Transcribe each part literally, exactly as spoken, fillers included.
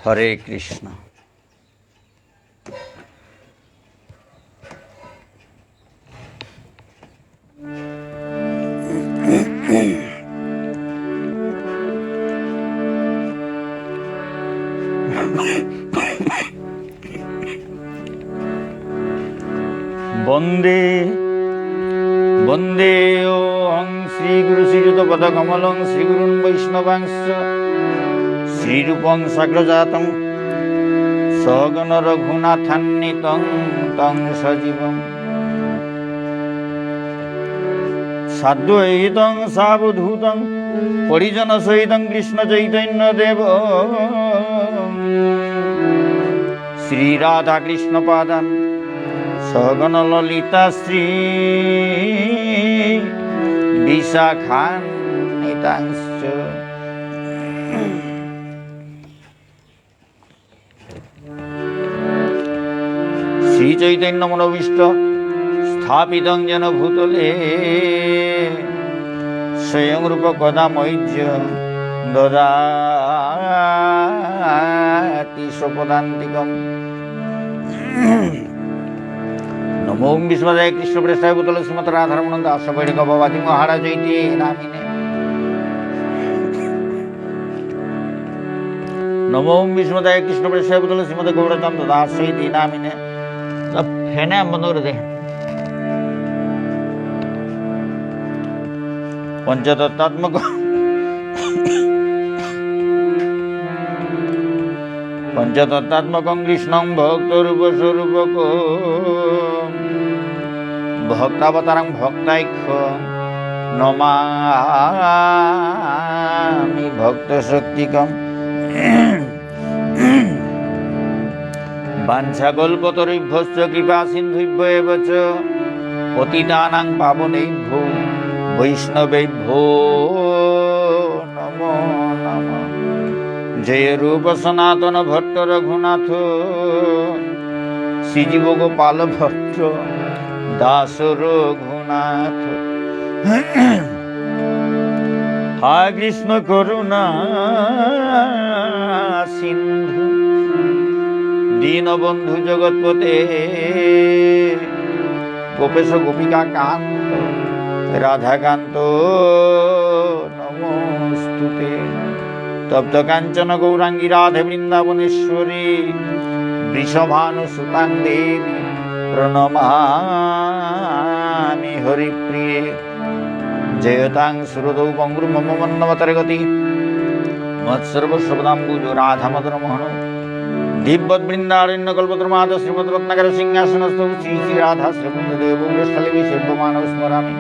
হরে কৃষ্ণ। বন্দে, বন্দে অহং শ্রীগুরু শ্রীযুতপদকমলং শ্রীগুরুন বৈষ্ণবাংশ্চ শ্রীরূপং সাগ্রজাতং সহগণ রঘুনাথান্বিতং তং সজীবং সাদ্বৈতং সাবধূতং পরিজন সহিতং কৃষ্ণ চৈতন্য দেব শ্রী রাধা কৃষ্ণ পাদান সহগণ ললিতা শ্রী বিশাখান্বিতাংশ্চ। শ্রী চৈতন্য মনোভীষ্ট স্থাপিতং যেন ভূতলে স্বয়ং রূপ কদা মহ্যং দদাতি স্বপদান্তিকম। নমো বিষ্ণুপাদায় কৃষ্ণপ্রেষ্ঠায় ভূতলে শ্রীমতে রাধারমণ দাস বৈরাগ্য বাবাজি মহারাজ ইতি নামিনে। নমো বিষ্ণুপাদায় কৃষ্ণপ্রেষ্ঠায় ভূতলে শ্রীমতে গৌরচন্দ্র দাস ইতি নামিনে। তা ফেনে বন্ধ করে দে। পঞ্চতত্ত্বাত্মক পঞ্চতত্ত্বাত্মকং কৃষ্ণং ভক্তরূপস্বরূপকম। ভক্তাবতারং ভক্তাখ্যং নমামি ভক্তশক্তিকম। বাঞ্ছাকল্পতরুভ্যশ্চ কৃপাসিন্ধুভ্য এব চ। পতিতানাং পাবনেভ্যো বৈষ্ণবেভ্যো নমো নমঃ। জয় রূপ সনাতন ভট্ট রঘুনাথ, শ্রীজীব গোপাল ভট্ট দাস রঘুনাথ। হা কৃষ্ণ করুণা সিন্ধু দীনবন্ধু জগৎপতে, গোপেশ গোপিকা কান্ত রাধাকান্ত নমোস্তুতে। তপ্ত কাঞ্চন গৌরাঙ্গী রাধে বৃন্দাবনেশ্বরী, বৃষভানুসুতাং দেবী প্রণমামি হরিপ্রিয়ে। জয়তাং সুরতৌ পঙ্গোর্মম মন্দমতের্গতী। মৎসর্বস্বপদাম্ভোজৌ রাধামদনমোহনৌ। দীব্যদ্ বৃন্দারণ্যকল্পদ্রুমাধঃ শ্রীমদ্রত্নাগারসিংহাসনস্থৌ শ্রী শ্রী রাধা শ্রীবৃন্দদেবৌ প্রেষ্ঠালীভিঃ সেব্যমানৌ স্মরামি।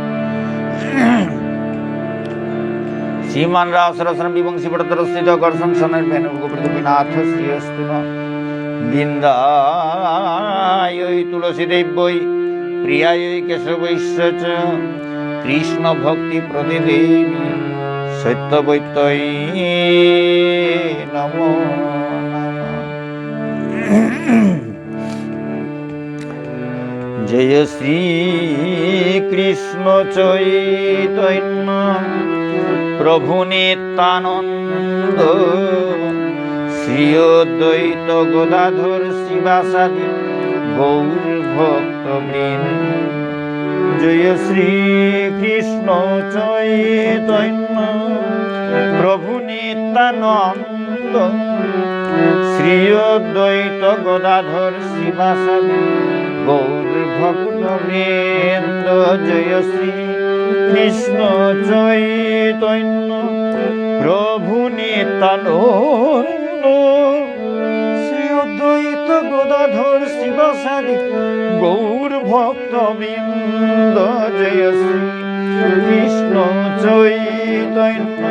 শ্রীমান্ রাসরসারম্ভী বংশীবটতটস্থিতঃ কর্ষন্ বেণুস্বনৈর্গোপীর্গোপীনাথঃ শ্রিয়েঽস্তু নঃ। বৃন্দায়ৈ তুলসীদেব্যৈ প্রিয়ায়ৈ কেশবস্য চ। কৃষ্ণভক্তিপ্রদে দেবী সত্যবত্যৈ নমো নমঃ। জয় শ্রীকৃষ্ণ চৈতন্য প্রভু নিত্যানন্দ, শ্রী অদ্বৈত গদাধর শ্রীবাসাদি গৌর ভক্তবৃন্দ। জয় শ্রীকৃষ্ণ চৈতন্য প্রভু নিত্যানন্দ, শ্রী অদ্বৈত গদাধর শ্রীবাসাদি গৌর ভক্তবৃন্দ। জয় শ্রীকৃষ্ণ চৈতন্য প্রভু নিত্যানন্দ, শ্রী অদ্বৈত গদাধর শ্রীবাসাদি গৌর ভক্তবৃন্দ। জয় শ্রীকৃষ্ণ চৈতন্য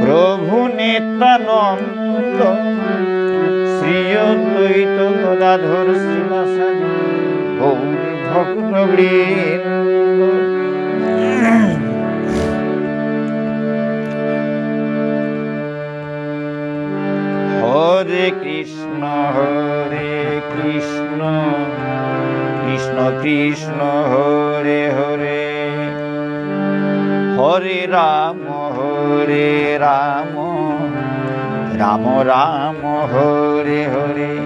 প্রভু নিত্যানন্দ, শ্রী অদ্বৈত গদাধর শ্রীবাসাদি গৌর ভক্তবৃন্দ। হরে কৃষ্ণ, হরে কৃষ্ণ, কৃষ্ণ কৃষ্ণ, হরে হরে। হরে রাম, হরে রাম, রাম রাম, হরে হরে।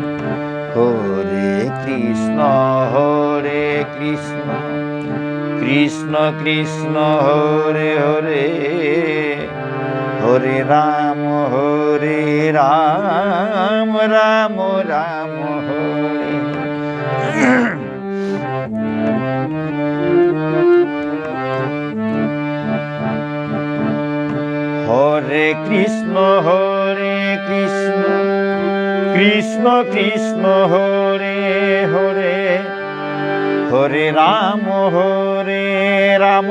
হরে কৃষ্ণ, হরে কৃষ্ণ, কৃষ্ণ কৃষ্ণ, হরে হরে। হরে রাম, হরে রাম, রাম রাম, হরে হরে। হরে কৃষ্ণ, হরে কৃষ্ণ, কৃষ্ণ কৃষ্ণ, হরে হরে। হরে রাম, হরে রাম,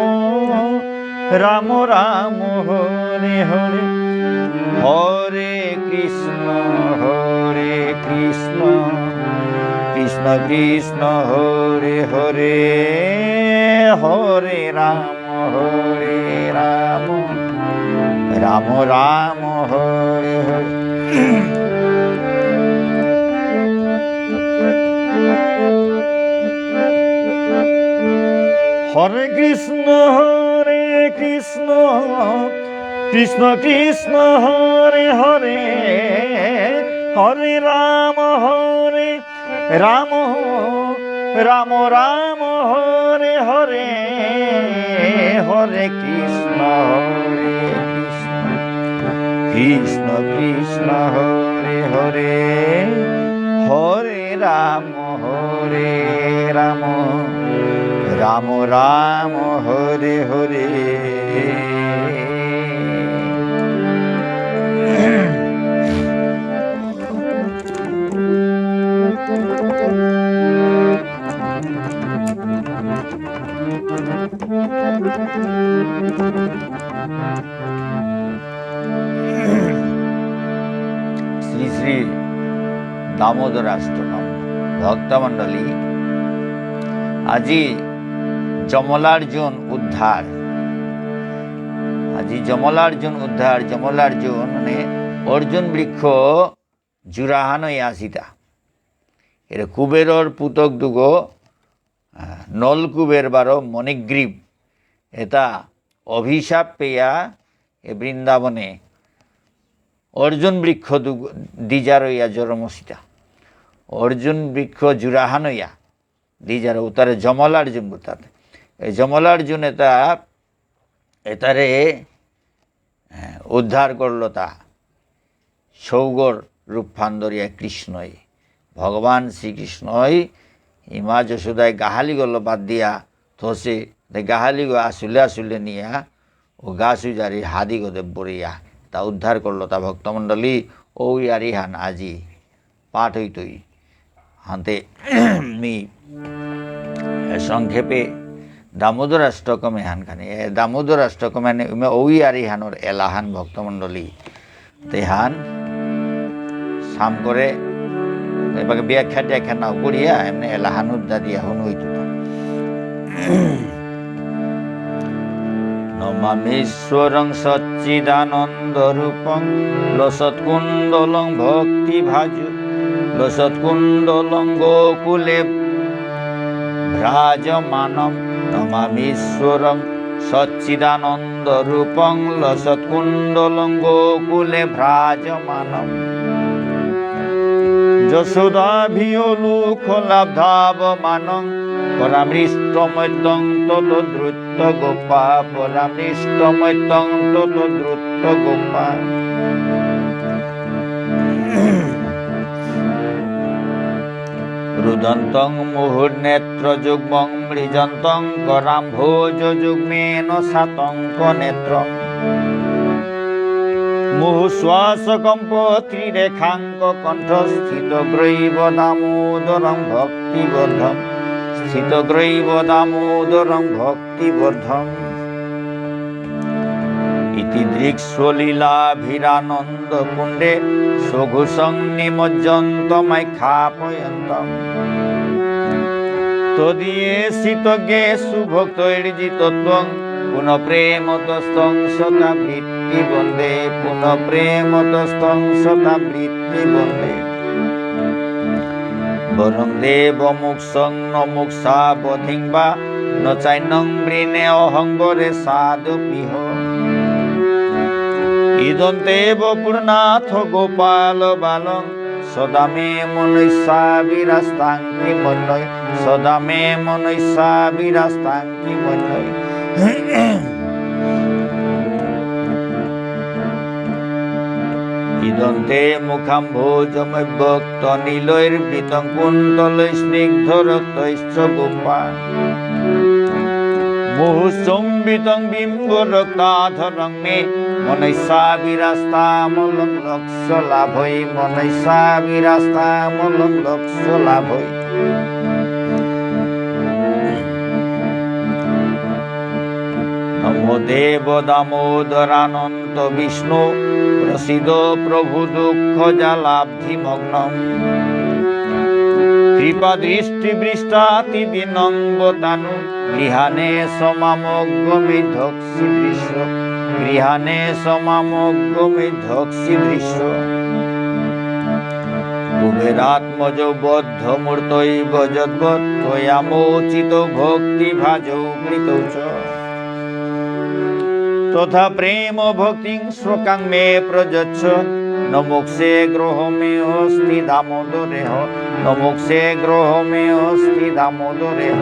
রাম রাম, হরে হরে। হরে কৃষ্ণ, হরে কৃষ্ণ, কৃষ্ণ কৃষ্ণ, হরে হরে। হরে রাম, হরে রাম, রাম রাম, হরে হরে। হরে কৃষ্ণ, হরে কৃষ্ণ, কৃষ্ণ কৃষ্ণ, হরে হরে। হরে রাম, হরে রাম, রাম রাম, হরে হরে। হরে কৃষ্ণ, হরে কৃষ্ণ, কৃষ্ণ কৃষ্ণ, হরে হরে। হরে রাম, হরে রাম, রাম রাম, হরে হরে। শ্রী শ্রী দামোদর অষ্টকম। ভক্তমণ্ডলী, আজি যমলার্জুন উদ্ধার, আজি যমলার্জুন উদ্ধার, যমলার্জুন মানে অর্জুন বৃক্ষ জুড়াহান ইয়া আসিতা। এরে কুবেরর পুতক দুগো, আহ, নল কুবের বারো মণিগ্রীব, এতা অভিশাপ পেয়া এ বৃন্দাবনে অর্জুন বৃক্ষ দুগ-, দিজার ইয়া জরমসিতা। অর্জুন বৃক্ষ জুড়াহান ইয়া দিজার উতারে যমলার্জুন বুলতাতে। এ যমলার্জুন এতা, এতারে, এ, উদ্ধার করলতা। সৌগর রূপহান ধরিয়া কৃষ্ণই, ভগবান শ্রীকৃষ্ণই ইমা যশোদায় গাহালিগলো বাদ দিয়া থসে, দে গাহালিগো আসুলে আসুলে নিয়া ও গাছু জারি হাদিগো দেব্বরিয়া তা উদ্ধার করলতা ভক্তমণ্ডলী। ও ইয়ারিহান আজি পাঠ হইতই। হান্তে মি সংক্ষেপে দামোদর অষ্টকম এহান খানি, এ দামোদর অষ্টকম এহান ইমে ঔ ইয়ারিহানর এলাহান ভক্তমণ্ডলী। তেহান সাম করে এবাকে ব্যাখ্যা ট্যাখ্যা নাও করিয়া এমনি এলাহান উদ্দা দিয়া হুন হইতু। নমামীশ্বরং সচ্চিদানন্দরূপং লসৎকুণ্ডলং ভক্তিভাজু লসৎকুণ্ডলং গোকুলে ভ্রাজমানম। নমামীশ্বরং সচ্চিদানন্দরূপং লসৎকুণ্ডলং গোকুলে ভ্রাজমানম। যশোদাভিয়োলুখলাব্ধাবমানং পরামৃষ্টমত্যং তত দ্রুত গোপা পরামৃষ্টমত্যং তত দ্রুত গোপা। রুদন্তং মুহুর্নেত্রযুগ্মং মৃজন্তং করাম্ভোজযুগ্মেন সাতঙ্ক নেত্রম। মুহুশ্বাসকম্প ত্রিরেখাঙ্ক কণ্ঠ স্থিতগ্রৈব দামোদরং ভক্তিবদ্ধম। স্থিতগ্রৈব দামোদরং ভক্তিবদ্ধম। ইতি দৃক্স্বলীলাভিরানন্দকুণ্ডে সঘোষং নিমজ্জন্তমাখ্যাপয়ন্তম। তদীয়ে স্থিতজ্ঞেষু ভক্তৈর্জিতত্বং পুনঃপ্রেমতস্তং শতাবৃত্তি বন্দে পুনঃ প্রেমতস্তং শতাবৃত্তি বন্দে। বরং দেবমোক্ষং ন মোক্ষাবধিং বা ন চান্যং বৃণে অহং বরে সাদপীহ। ইদন্তে বপুর্নাথ গোপাল বালং সদা মে মনস্যাবিরাস্তাং কিমন্যৈ, সদা মে মনস্যাবিরাস্তাং কিমন্যৈ। ইদন্তে মুখাম্ভোজমব্যক্ত নীলৈর্বিতং কুন্তলৈঃ স্নিগ্ধরক্তৈশ্চ গোপা। মুহুশ্চুম্বিতং বিম্বরক্তাধরং মে মনস্যাবিরাস্তামলং লক্ষ লাভৈ, মনস্যাবিরাস্তামলং লক্ষ লাভৈ। নমো দেব দামোদরানন্ত বিষ্ণু, প্রসীদ প্রভু দুঃখ জালাব্ধিমগ্নম। কৃপা দৃষ্টি বৃষ্টাতি দীনং বতানু, গৃহাণে সমামোগ্য মে ধক্ষ গৃহাণে সমামোগ্য মে ধক্ষ দৃশ্য। কুবেরাত্মজ বদ্ধ মূর্তৈব যদ্বৎ ত্বয়া মোচিত ভক্তি ভাজৌ কৃতৌ চ। তথা প্রেম ভক্তিং স্বকাং মে প্রযচ্ছ। ন মোক্ষে গ্রহ মে অস্তি দামোদরেহ। ন মোক্ষে গ্রহ মে অস্তি দামোদরেহ।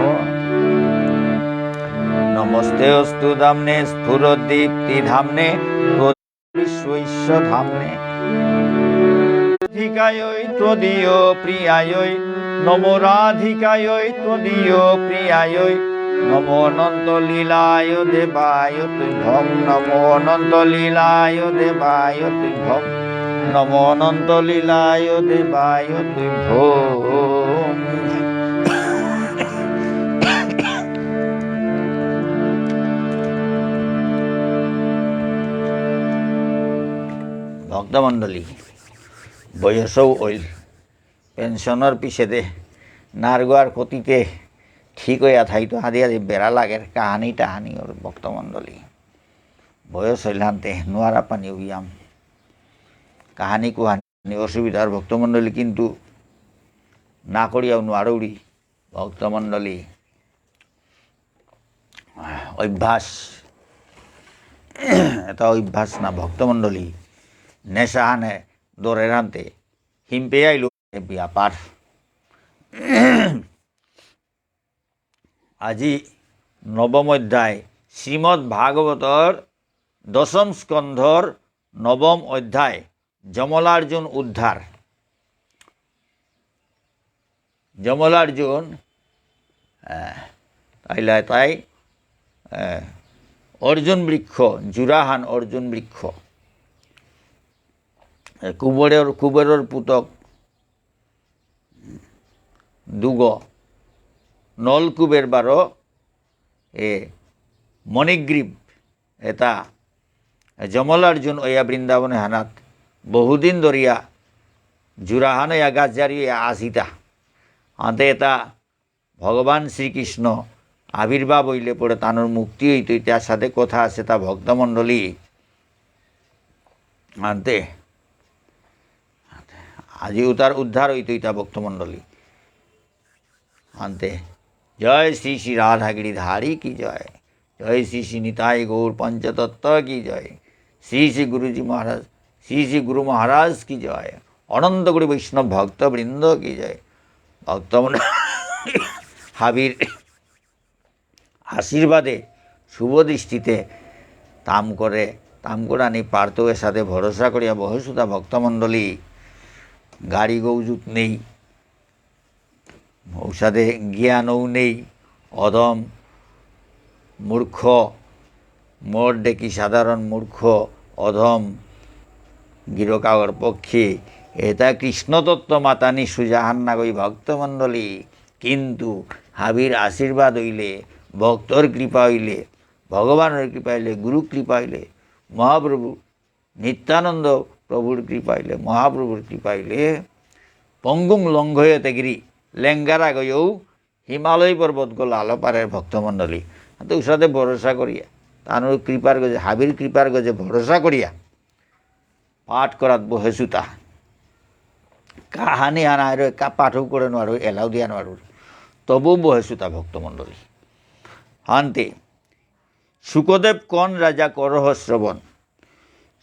নমস্তেঽস্তু দাম্নে স্ফুরদ্দীপ্তিধাম্নে ত্বদীয়ৈঃ বিশ্বৈশ্য ধাম্নে। রাধিকায়ৈ ত্বদীয় প্রিয়ায়ৈ নমো রাধিকায়ৈ ত্বদীয় প্রিয়ায়ৈ নমো অনন্ত লীলায় দেবায় তুভ্যং। নমো অনন্ত লীলায় দেবায় তুভ্যং। নমো অনন্ত লীলায় দেবায় তুভ্যং। ভক্তমণ্ডলী, বয়সও অইল, পেনশনর পিছেদে নারগোয়ার কতিতে ঠিক হইয়া থাইতো, আদি আদি বেড়া লাগের কাহানি টাহানি অর ভক্তমণ্ডলী। বয়স অইল হানতে নুয়ারা পানি উইয়াম। কাহানি কুহানি অসুবিধার ভক্তমণ্ডলী, কিন্তু না করিয়াও নুয়ারৌরি ভক্তমণ্ডলী। অভ্যাস, এটা অভ্যাস না ভক্তমণ্ডলী। নেশাহানে দরের হানতে হিমপে আইল ব্যাপার। আজি নবম অধ্যায়, শ্রীমদ্ ভাগবতর দশম স্কন্ধর নবম অধ্যায়, যমলার্জুন উদ্ধার। যমলার্জুন, আহ, তাইলে তাই, আহ, অর্জুন বৃক্ষ, জুরাহান অর্জুন বৃক্ষ। এ, কুবেরর, কুবেরর পুতক দুগ, নল কুবের বারো, এ, মণিগ্রীব, এটা যমলার্জুন অয়া বৃন্দাবনে হানাত বহুদিন ধরিয়া জুরাহান অয়া গাছ জারি অয়া আসিতা। আনতে এটা ভগবান শ্রীকৃষ্ণ আবির্ভাব হইলে পরে তানুর মুক্তি হইতো, ইতিহাস সাথে কথা আছে তা ভক্তমণ্ডলী। আনতে আজি উতার উদ্ধার হইতো ইতা ভক্তমণ্ডলী। আনতে জয় শ্রী শ্রী রাধা গিরিধারী কি জয়, জয় শ্রী শ্রী নিতাই গৌর পঞ্চতত্ত্ব কি জয়, শ্রী শ্রী গুরুজি মহারাজ, শ্রী শ্রী গুরু মহারাজ কি জয়, অনন্ত গুরু বৈষ্ণব ভক্তবৃন্দ কি জয়। ভক্তমণ্ডলী হাবির আশীর্বাদে শুভ দৃষ্টিতে তাম করে, তাম করানি পারতৌ এসাদে ভরসা করিয়া বহে সুধা ভক্তমণ্ডলী। গাড়ি গৌজুত নেই, ঔসাদে জ্ঞানও নেই, অধম মূর্খ, মোর ডেকি সাধারণ মূর্খ, অধম গিরকাগর পক্ষে এটা কৃষ্ণতত্ত্ব মাতানি সুজাহান নাগই ভক্তমণ্ডলী। কিন্তু হাবির আশীর্বাদ হইলে, ভক্তর কৃপা হইলে, ভগবানের কৃপা হইলে, গুরু কৃপা হইলে, মহাপ্রভু নিত্যানন্দ প্রভুর কৃপা হইলে, মহাপ্রভুর কৃপা হইলে, পঙ্গুং লঙ্ঘয়তে গিরি, লেঙ্গারা গয়ৌ হিমালয় পর্বত গো লাল পারের ভক্তমণ্ডলী। তো উসাদে ভরসা করিয়া, তানুর কৃপার গজে, হাবির কৃপার গজে ভরসা করিয়া পাঠ করাত বহেসুতা। কাহানি হানা আরো কা পাঠও করে নোয়ারো, এলাও দিয়া নোয়ারো। তবু বহেসুতা ভক্তমণ্ডলী। হান্তে, শুকদেব কন রাজা করহ শ্রবণ।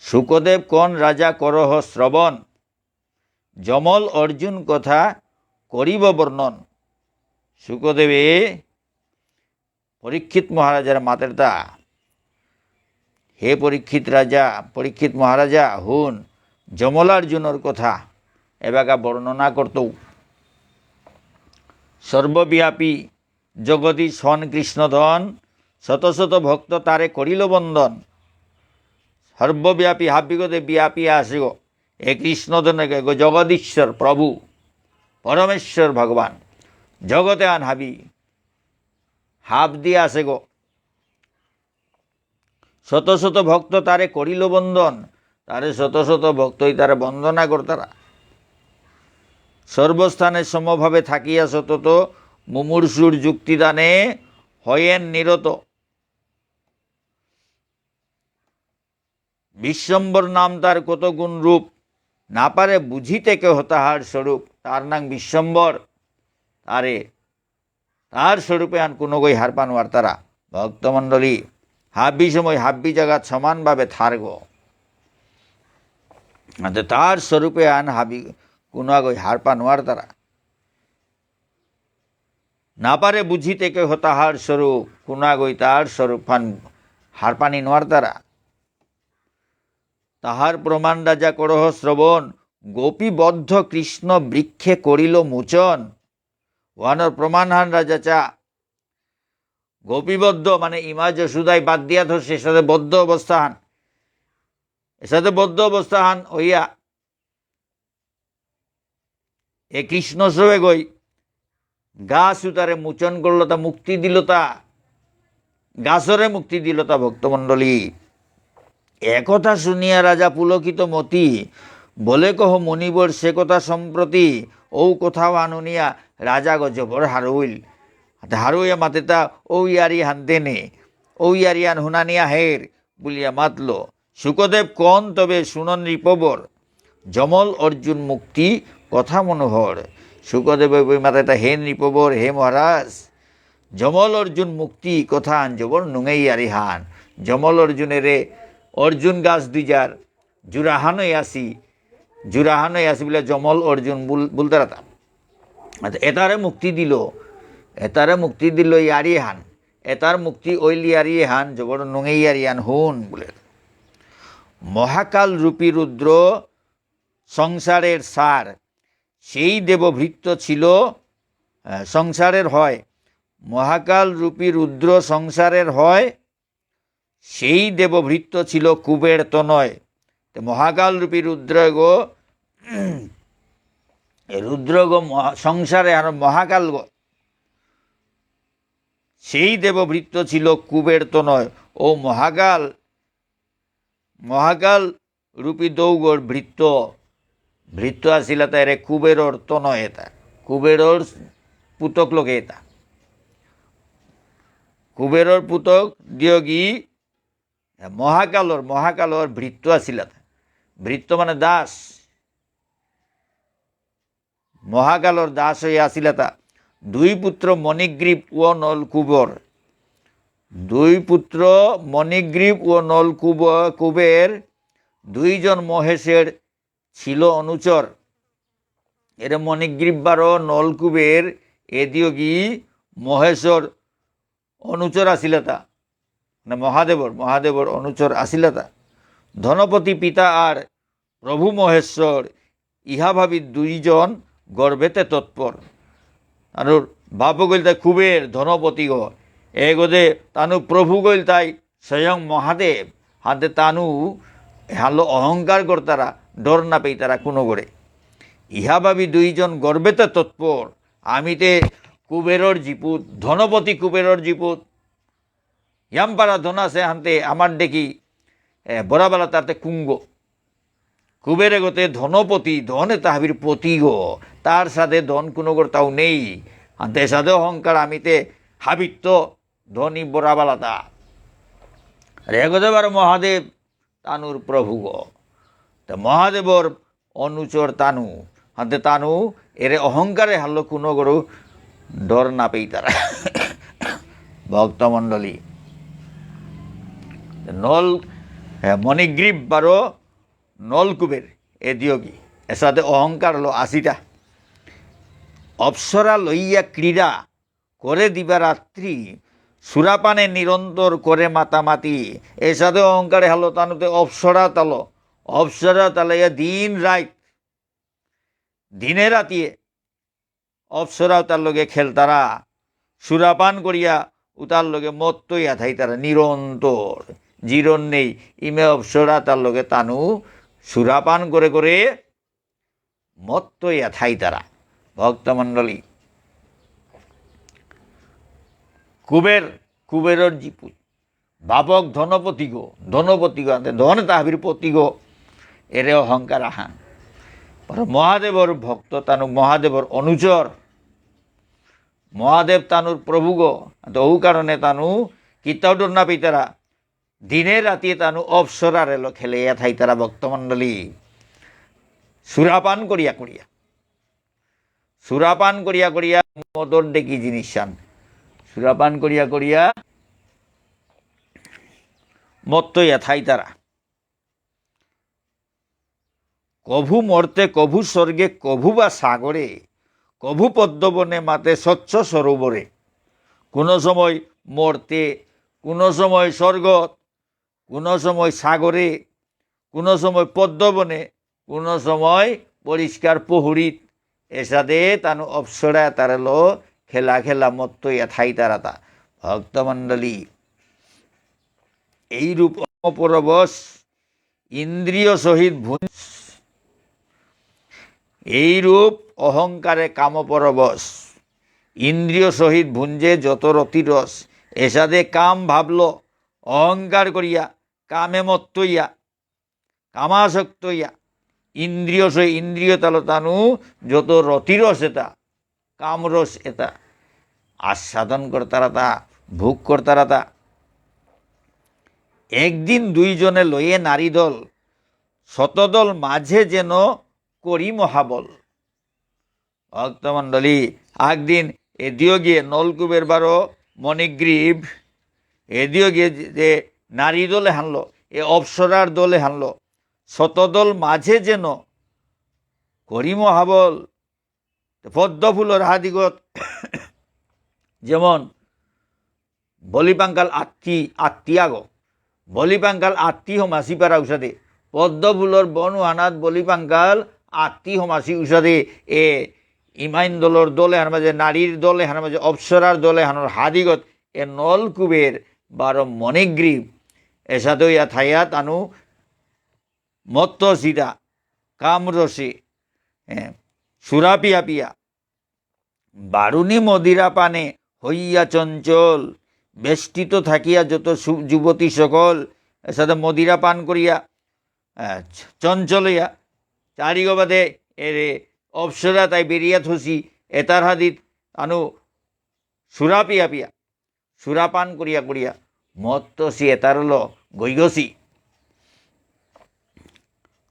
শুকদেব কন রাজা করহ শ্রবণ। যমল অর্জুন কথা করিব বর্ণন। শুকদেবে পরীক্ষিত মহারাজার মাতেরতা, "হে পরীক্ষিত রাজা, পরীক্ষিত মহারাজা, হুন, যমলার্জুনর কথা এবাকা বর্ণনা করতৌ। সর্বব্যাপী জগদীশ হন কৃষ্ণধন, শত শত ভক্ত তারে করিল বন্দন।" সর্বব্যাপী, হাবিগদে ব্যাপী আসিগ। এ কৃষ্ণধন এগ জগদীশ্বর প্রভু, পরমেশ্বর ভগবান। জগতে আন হাবি হাব দিয়া আসেগ। শত শত ভক্ত তারে করিল বন্দন, তারে শত শত ভক্তই তারে বন্দনা করতারা। সর্বস্থানে সমভাবে থাকিয়া সতত, মুমূর্ষুর যুক্তিদানে হয়েন নিরত। বিশ্বম্ভর নাম তার কত গুণ রূপ, না পারে বুঝিতে কেহ তাহার স্বরূপ। তার নাম বিশ্বম্ভর, তারে তার স্বরূপে আন কোনো গই হারপা নোয়ারতারা। ভক্তমণ্ডলী, হাব্বি সময় হাব্বি জাগাত সমানভাবে থারগ। আতে তার স্বরূপে আন হাবি কোনো গই হারপা নোয়ারতারা। না পারে বুঝিতে কেহ তাহার স্বরূপ, কোনো গই তার স্বরূপ হান হারপানি নোয়ারতারা। তাহার প্রমাণ রাজা করহ শ্রবণ, গোপীবদ্ধ কৃষ্ণ বৃক্ষে করিল মোচন। ওহানর প্রমাণ হান রাজা চা। গোপীবদ্ধ মানে ইমা যশোদাই বাদ দিয়া ধরছে, এসাদে বদ্ধ অবস্থা হান। এসাদে বদ্ধ অবস্থা হান হইয়া এ কৃষ্ণ সবে গই গাছ উতারে মোচন করলতা, মুক্তি দিলতা, গাছরে মুক্তি দিলতা ভক্তমণ্ডলী। একথা শুনিয়া রাজা পুলকিত মতি, বলে কহ মুনিবর সে কথা সম্প্রতি। ঔ কথা আন হুনিয়া রাজা গ জবর হারৌইল। হাতে হারৌইয়া মাতেতা, "ঔ ইয়ারি হান দেনে, ঔ ইয়ারি আন হুনানি আহের," বুলিয়া মাতল। শুকদেব কন তবে শুনন নৃপবর, যমল অর্জুন মুক্তি কথা মনোহর। শুকদেবে বই মাতেতা, "হে নৃপবর, হে মহারাজ, যমল অর্জুন মুক্তি কথা আন জবর নুঙেই ইয়ারি হান।" যমল অর্জুনেরে, অর্জুন গাছ দুইজার জুড়াহানই আসি, জুড়াহানই আসি বুলে যমল অর্জুন বুল-, বুলতারাতা। আচ্ছা, এতারে মুক্তি দিল, এতারে মুক্তি দিল ইয়ারি হান, এতার মুক্তি ওইল ইয়ারি হান, জবর নুঙেই ইয়ারি হান হুন বুলে। মহাকাল রূপী রুদ্র সংসারের সার, সেই দেবভৃত্য ছিল, আহ, সংসারের হয়। মহাকাল রূপী রুদ্র সংসারের হয়, সেই দেবভৃত্য ছিল কুবের তনয়। তো মহাকাল রূপী রুদ্র গো, রুদ্র গো মহা-, সংসারে আর মহাকাল গো। সেই দেবভৃত্য ছিল কুবের তনয়। ও মহাকাল, মহাকাল রূপী দৌগর ভৃত্য, ভৃত্য আসিলা তাইরে কুবেরর তনয় এতা। কুবেরর পুতক লগে এতা। কুবেরর পুতক দিয়গি মহাকালর, মহাকালর ভৃত্য আসিলা তা। ভৃত্য মানে দাস। মহাকালর দাস হইয়া আসিলা তা। দুই পুত্র মণিগ্রীব ও নলকুবর। দুই পুত্র মণিগ্রীব ও নলকুব-, কুবের দুইজন মহেশের ছিল অনুচর। এরে মণিগ্রীব বারো নলকুবের এদিয়োগি মহেশর অনুচর আসিলাতা। মানে মহাদেবর, মহাদেবর অনুচর আসিলাতা। ধনপতি পিতা আর প্রভু মহেশ্বর ইহা ভাবি দুইজন গর্বেতে তৎপর। তানুর বাপ গইল তাই কুবের ধনপতি গ, এগদে তানু প্রভু গইল তাই স্বয়ং মহাদেব। হাতে তানু হালো অহংকার করতারা, ডর না পেইতারা কোনো করে। ইহা ভাবি দুইজন গর্বেতে তৎপর, আমিতে কুবেরর জিপুত, ধনপতি কুবেরর জিপুত, ইয়ামপারা ধন আছে হানতে আমার দেখি, এ, বরাবালা তাতে কুঙ্গ। কুবেরে গতে ধনপতি, ধনে তাহাবির পতি গো, তার সাথে ধন কোনো গরতাও নেই। হানতে সাথে অহংকার আমিতে হাবিত্ত ধনী বরাবালাতা। আর এগোতে পারো মহাদেব তানুর প্রভুগ। তো মহাদেবর অনুচর তানু, হাতে তানু এরে অহংকারে হারলো কোনো গরু ডর না পেইতারা। ভক্তমণ্ডলী, নল, এ, মণিগ্রীব বারো নলকুবের এ দিয়োগী, এসাদে অহংকার হলো আসিটা। অপ্সরা লইয়া ক্রীড়া করে দিবারাত্রি, সুরাপানে নিরন্তর করে মাতামাতি। এসাদে অহংকারে হালো তানুতে অপ্সরা তালো, অপ্সরা তালাইয়া দিন রাত, দিনে রাতিয়ে অপ্সরা উতার লগে খেলতারা, সুরাপান করিয়া উতার লগে মত্ত ইয়া থাইতারা নিরন্তর, জিরন নেই। ইমে অপ্সরা তার লগে তানু সুরাপান করে করে মত্ত ইয়া থাইতারা। ভক্তমণ্ডলী, কুবের, কুবেরর জিপু, বাপক ধনপতিগ, ধনপতিগ, আনতে ধন তাহাবির পতিগ, এরে অহংকার আহান। পর মহাদেবর ভক্ত তানু, মহাদেবর অনুচর, মহাদেব তানুর প্রভুগ, তো ও কারণে তানু কিতাও ডর না পেইতারা, দিনে রাতিয়ে তানু অপ্সরারে লো খেলেয়া থাইতারা ভক্তমণ্ডলী। সুরাপান করিয়া করিয়া। সুরাপান করিয়া করিয়া মদর ডেকি জিনিস চান। সুরাপান করিয়া করিয়া মত্ত ইয়া থাইতারা। কভু মর্তে, কভু স্বর্গে, কভু বা সাগরে, কভু পদ্মবনে মাতে স্বচ্ছ সরোবরে। কোনো সময় মর্তে, কোনো সময় স্বর্গত, কোনো সময় সাগরে, কোনো সময় পদ্মবনে, কোনো সময় পরিষ্কার পুহুরিত, এসাদে তানু অপ্সরা তারালো খেলা খেলা মত্ত ইয়া থাইতারাতা। ভক্তমণ্ডলী, এইরূপ অপরবশ ইন্দ্রিয় সহিত ভুঞ্জ, এইরূপ অহংকারে কামপরবশ, ইন্দ্রিয় সহিত ভুঞ্জে যত রতিরস, এসাদে কাম ভাবলো, অহংকার করিয়া, কামে মত্ত ইয়া, কামাসক্ত ইয়া, ইন্দ্রিয় সে ইন্দ্রিয় তালো তানু যত রতিরস এতা, কামরস এতা, আস্বাদন করতারাতা, ভোগ করতারাতা। একদিন দুইজনে লয়ে নারী দল, শতদল মাঝে যেন করি মহাবল। ভক্তমণ্ডলী, একদিন এদিও গিয়ে নলকুবের বারো মণিগ্রীব, এদিও গিয়ে যে, যে নারী দলে হানলো, এ অপ্সরার দলে হানলো, শতদল মাঝে যেন করি মহাবল, পদ্ম ফুলর হাদিগত যেমন বলিপাঙ্কাল আত্তি, আত্তি আগো। বলিপাঙ্কাল আত্তি হমাসি পারা উসাদে। পদ্ম ফুলর বন হানাত বলিপাঙ্কাল আত্তি হমাসি উসাদে। এ ইমাইন দলর দলে হার মাঝে, নারীর দলে হার মাঝে, অপ্সরার দলে হানর হাদিগত এ নলকুবের বারো মণিগ্রীব। এসাদে ইয়া থাইয়া তানু মত্ত সিতা, কামরসে, এ, সুরা পিয়া পিয়া। বারুণী মদিরা পানে হইয়া চঞ্চল, বেষ্টিত থাকিয়া যত সু-, যুবতী সকল, এসাদে মদিরা পান করিয়া, আহ, চ-, চঞ্চল হইয়া, চারিগো বাদে এরে অপ্সরা তাই বেরিয়া থসি, এতার হাদিত আনু সুরা পিয়া পিয়া, সুরাপান করিয়া করিয়া, মত্ত সি এতারল গইগসি।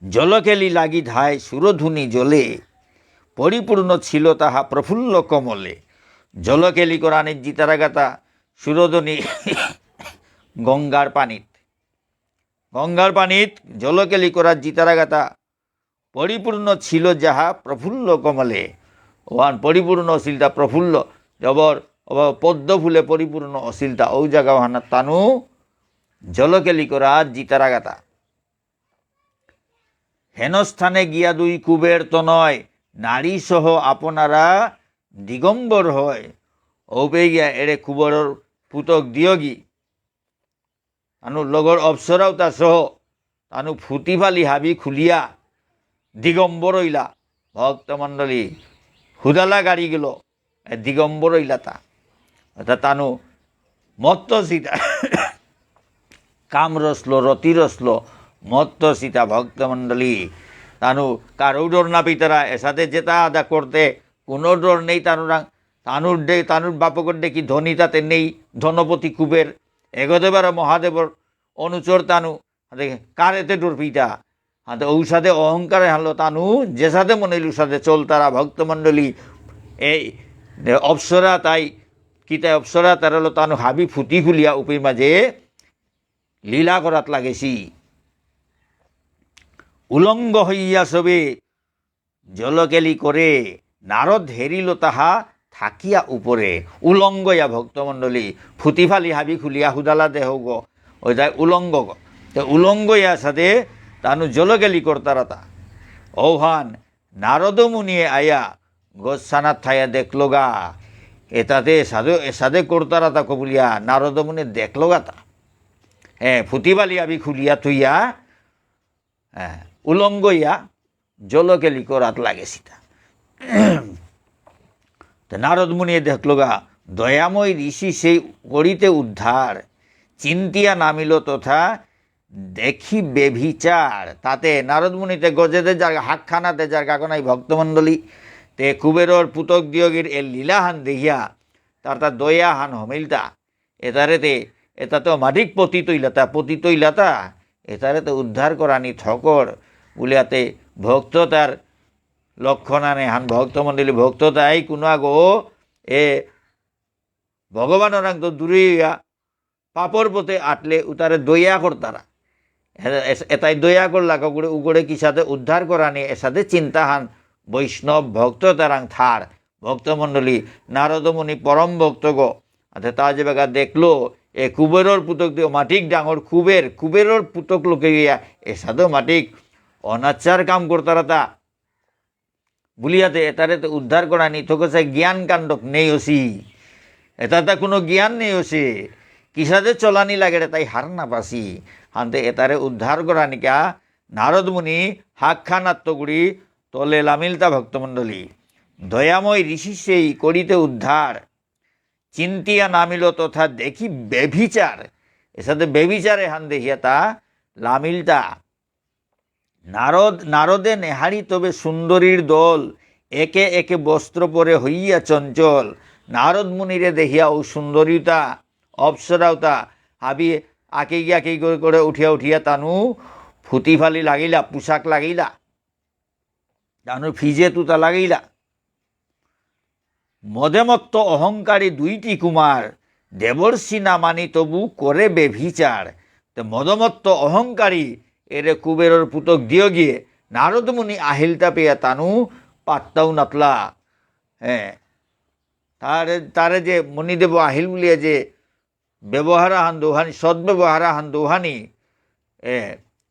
জলকেলি লাগি ধায় সুরধুনী জলে, পরিপূর্ণ ছিল তাহা প্রফুল্ল কমলে। জলকেলি করানিত জিতারাগাতা সুরধুনী গঙ্গার পানিত। গঙ্গার পানিত জলকেলি করাত জিতারাগাতা পরিপূর্ণ ছিল যাহা প্রফুল্ল কমলে। ওহান পরিপূর্ণ অসিলতা প্রফুল্ল, জবর, অব পদ্ম ফুলে পরিপূর্ণ অসিলতা। ঔ জাগা ওহানাত তানু জলকেলি করাত জিতারাগাতা। হেন স্থানে গিয়া দুই কুবের তনয়, নারী সহ আপনারা দিগম্বর হয়। ঔপে গিয়া এরে কুবেরর পুতক দিয়গি। তানু লগর অপ্সরা উতা সহ, তানু ফুতি ফালি হাবি খুলিয়া, দিগম্বর হইলা, ভক্তমণ্ডলী, হুদালা গাড়ি গেল, এ দিগম্বর হইলা তা। অর্থাৎ তানু মত্ত সিতা, কাম রসলো, রতি রসলো, মত্ত সিতা ভক্তমণ্ডলী, তানু কারো ডর না পিতারা, এসাদে যেতা আদা করতে, কোনো ডর নেই তানুরাং, তানুর ডে, তানুর বাপকর ডে কি ধনী তাতে নেই, ধনপতি কুবের, এগোতে পারে মহাদেবর অনুচর তানু, হাতে কারেতে ডরপিতা, হাতে ঔসাদে অহংকারে হানলো তানু, যেসাদে মনে লুসাদে চলতারা ভক্তমণ্ডলী, এই অপ্সরা তাই, কিতা অপ্সরা তারালো তানু হাবি ফুটি ফুলিয়া উপি মাঝে লীলা করাত লাগেছি। উলঙ্গ হইয়া সবে জলকেলি করে, নারদ হেরিল তাহা থাকিয়া উপরে। উলঙ্গ ইয়া ভক্তমণ্ডলী, ফুতি ফালি হাবি খুলিয়া হুদালা দেহগ, ওই তাই উলঙ্গ গ। তে উলঙ্গ ইয়া সাদে তানু জলকেলি করতারাতা। ঔহান নারদ মুনিয়ে আয়া গছানাত থাইয়া দেখলগা, এতাতে এসাদে, এসাদে করতারাতা কবুলিয়া নারদ মুনি দেখলগাতা। হ্যাঁ, ফুতি ফালি হাবি খুলিয়া থইয়া, হ্যাঁ, উলঙ্গ ইয়া জলকেলি করাত লাগেসিতা। তো নারদ মুনিয়ে দেখলগা, দয়াময় ঋষি সেই করিতে উদ্ধার, চিন্তিয়া নামিল তথা দেখি ব্যভিচার। তাতে নারদ মুনিতে গজেদে যারগা, হাকখানাতে যারগা কোনাই ভক্তমণ্ডলী, তে কুবেরর পুতক দিয়গির এ লীলাহান দেখিয়া, তার তার দয়াহান হমিলতা। এতারেতে, এতা তো মাটিক পতিত ইলাতা, পতিত ইলাতা, এতারেতে উদ্ধার করানি থকর, বুলিয়াতে ভক্ততার লক্ষণানে হান ভক্তমণ্ডলী, ভক্ততাই কোনো আগো এ ভগবানরাং তো দূরে ইয়া, পাপর পথে আটলে উতারে দয়া করতারা। এ-, এস-, এতাই দয়া করলা কগুড়ে উগরে কিসাদে উদ্ধার করানি এসাদে চিন্তাহান বৈষ্ণব ভক্ততারাং থার। ভক্তমণ্ডলী, নারদ মুনি পরম ভক্তগ। আতে তা যেবাকা দেখলো, এ কুবেরর পুতক দিও মাটিক ডাঙর কুবের, কুবেরর পুতক লোকে গিয়া এসাদে মাটিক অনাচার কাম করতারাতা। বুলিয়াতে এতারে তো উদ্ধার করানি থকসে জ্ঞান কাণ্ডক নেই অসি। এতাতা কোনো জ্ঞান নেই অসি। কিসাদে চলানি লাগেরে তাই হার না পাসি। হানতে এতারে উদ্ধার করানিকা নারদ মুনি হাকখানাত্ত গুড়ি তলে লামিলতা ভক্তমণ্ডলী। দয়াময় ঋষি সেই করিতে উদ্ধার। চিন্তিয়া নামিল তথা দেখি ব্যভিচার। এসাদে ব্যভিচারে হান দেখিয়া তা লামিলতা। নারদ, নারদে নেহারি তবে সুন্দরীর দল, একে একে বস্ত্র পরে হইয়া চঞ্চল। নারদ মুনিরে দেখিয়া ও সুন্দরীতা, অপ্সরাতা, হাবি আকেই গিয়া আকেই করে করে উঠিয়া উঠিয়া তানু ফুতি ফালি লাগিলা, পোশাক লাগিলা। তানু ফিজে তুতা লাগিলা। মদে মত্ত অহংকারী দুইটি কুমার, দেবর্ষি না মানি তবু করে ব্যভিচার। তে মদমত্ত অহংকারী এরে কুবেরর পুতক দিয়গিয়ে নারদ মুনি আহিলতা পেয়া তানু পাত্তাও নাতলা। হ্যাঁ, তারে, তারে যে মুনিদেব আহিল বুলিয়া যে ব্যবহার আহান দোহানি, সদ্ব্যবহার আহান দোহানি, এ,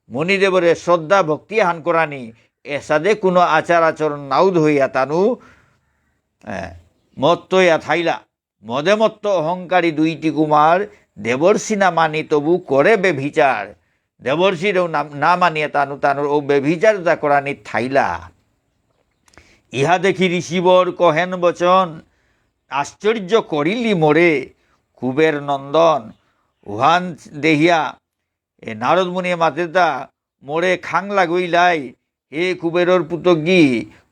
মুনিদেবরে শ্রদ্ধা ভক্তি আহান করানি, এসাদে কোনো আচার আচরণ নাউদ হইয়া তানু, এ, মত্ত ইয়া থাইলা। মদে মত্ত অহংকারী দুইটি কুমার, দেবর্ষি না মানি তবু করে ব্যভিচার। দেবর্ষিরেও না, না মানিয়া তানু, তানুর ও ব্যভিচার যা করানি থাইলা। ইহা দেখি ঋষিবর কহেন বচন, আশ্চর্য করিলি মোরে কুবের নন্দন। উহান দেহিয়া, এ নারদ মুনি মাতেতা, মোরে খাং লাগইলাই, হে কুবেরর পুতক গি,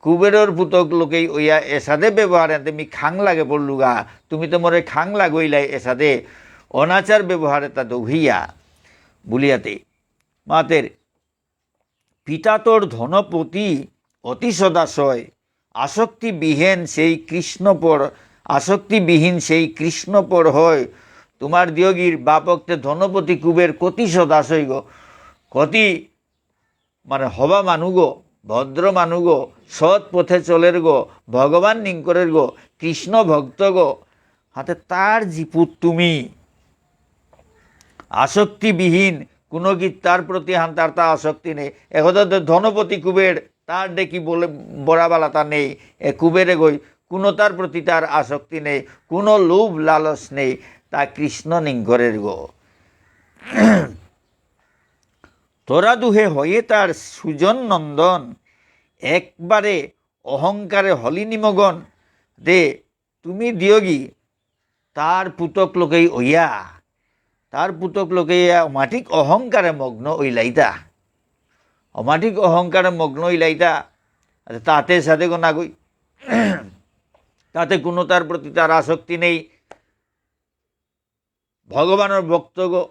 কুবেরর পুতক লোকেই ওয়া এসাদে ব্যবহার এতে মি খাং লাগে পড়লুগা, তুমি তো মোরে খাং লাগইলাই এসাদে অনাচার ব্যবহার এতা দৌহিয়া, বুলিয়াতে। মাতের, পিতা তোর ধনপতি অতি সদাশয়, আসক্তিবিহীন সেই কৃষ্ণপর, আসক্তিবিহীন সেই কৃষ্ণপর হয়। তোমার দিয়গির বাপকতে ধনপতি কুবের কতি সদাশয় গো, কতি মানে হবা মানুগো, ভদ্র মানুগো, সৎ পথে চলের গো, ভগবান নিংকরের গো, কৃষ্ণ ভক্ত গো, হাতে তার জিপুত তুমি। আসক্তিবিহীন, কোনো কি তার প্রতি হান তার তা আসক্তি নেই। একদা তো ধনপতি কুবের, তার দেখি বলে বড়াবালা তা নেই। এ কুবেরে গই, কোনো তার প্রতি তার আসক্তি নেই, কোনো লোভ লালস নেই। তা কৃষ্ণ নিংকরের গো। তোরা দুহে হয়ে তার সুজন নন্দন, একবারে অহংকারে হলি নিমগন। দে তুমি দিয়গি তার পুতক লোকেই ওয়া, তার পুতক লোকেই ওয়া অমাটিক অহংকারে মগ্ন ওইলাইতা। অমাটিক অহংকারে মগ্ন ওইলাইতা। আচ্ছা, তাতে সাথে গো না গই। তাতে কোনো তার প্রতি তার আসক্তি নেই। ভগবানর ভক্ত গো,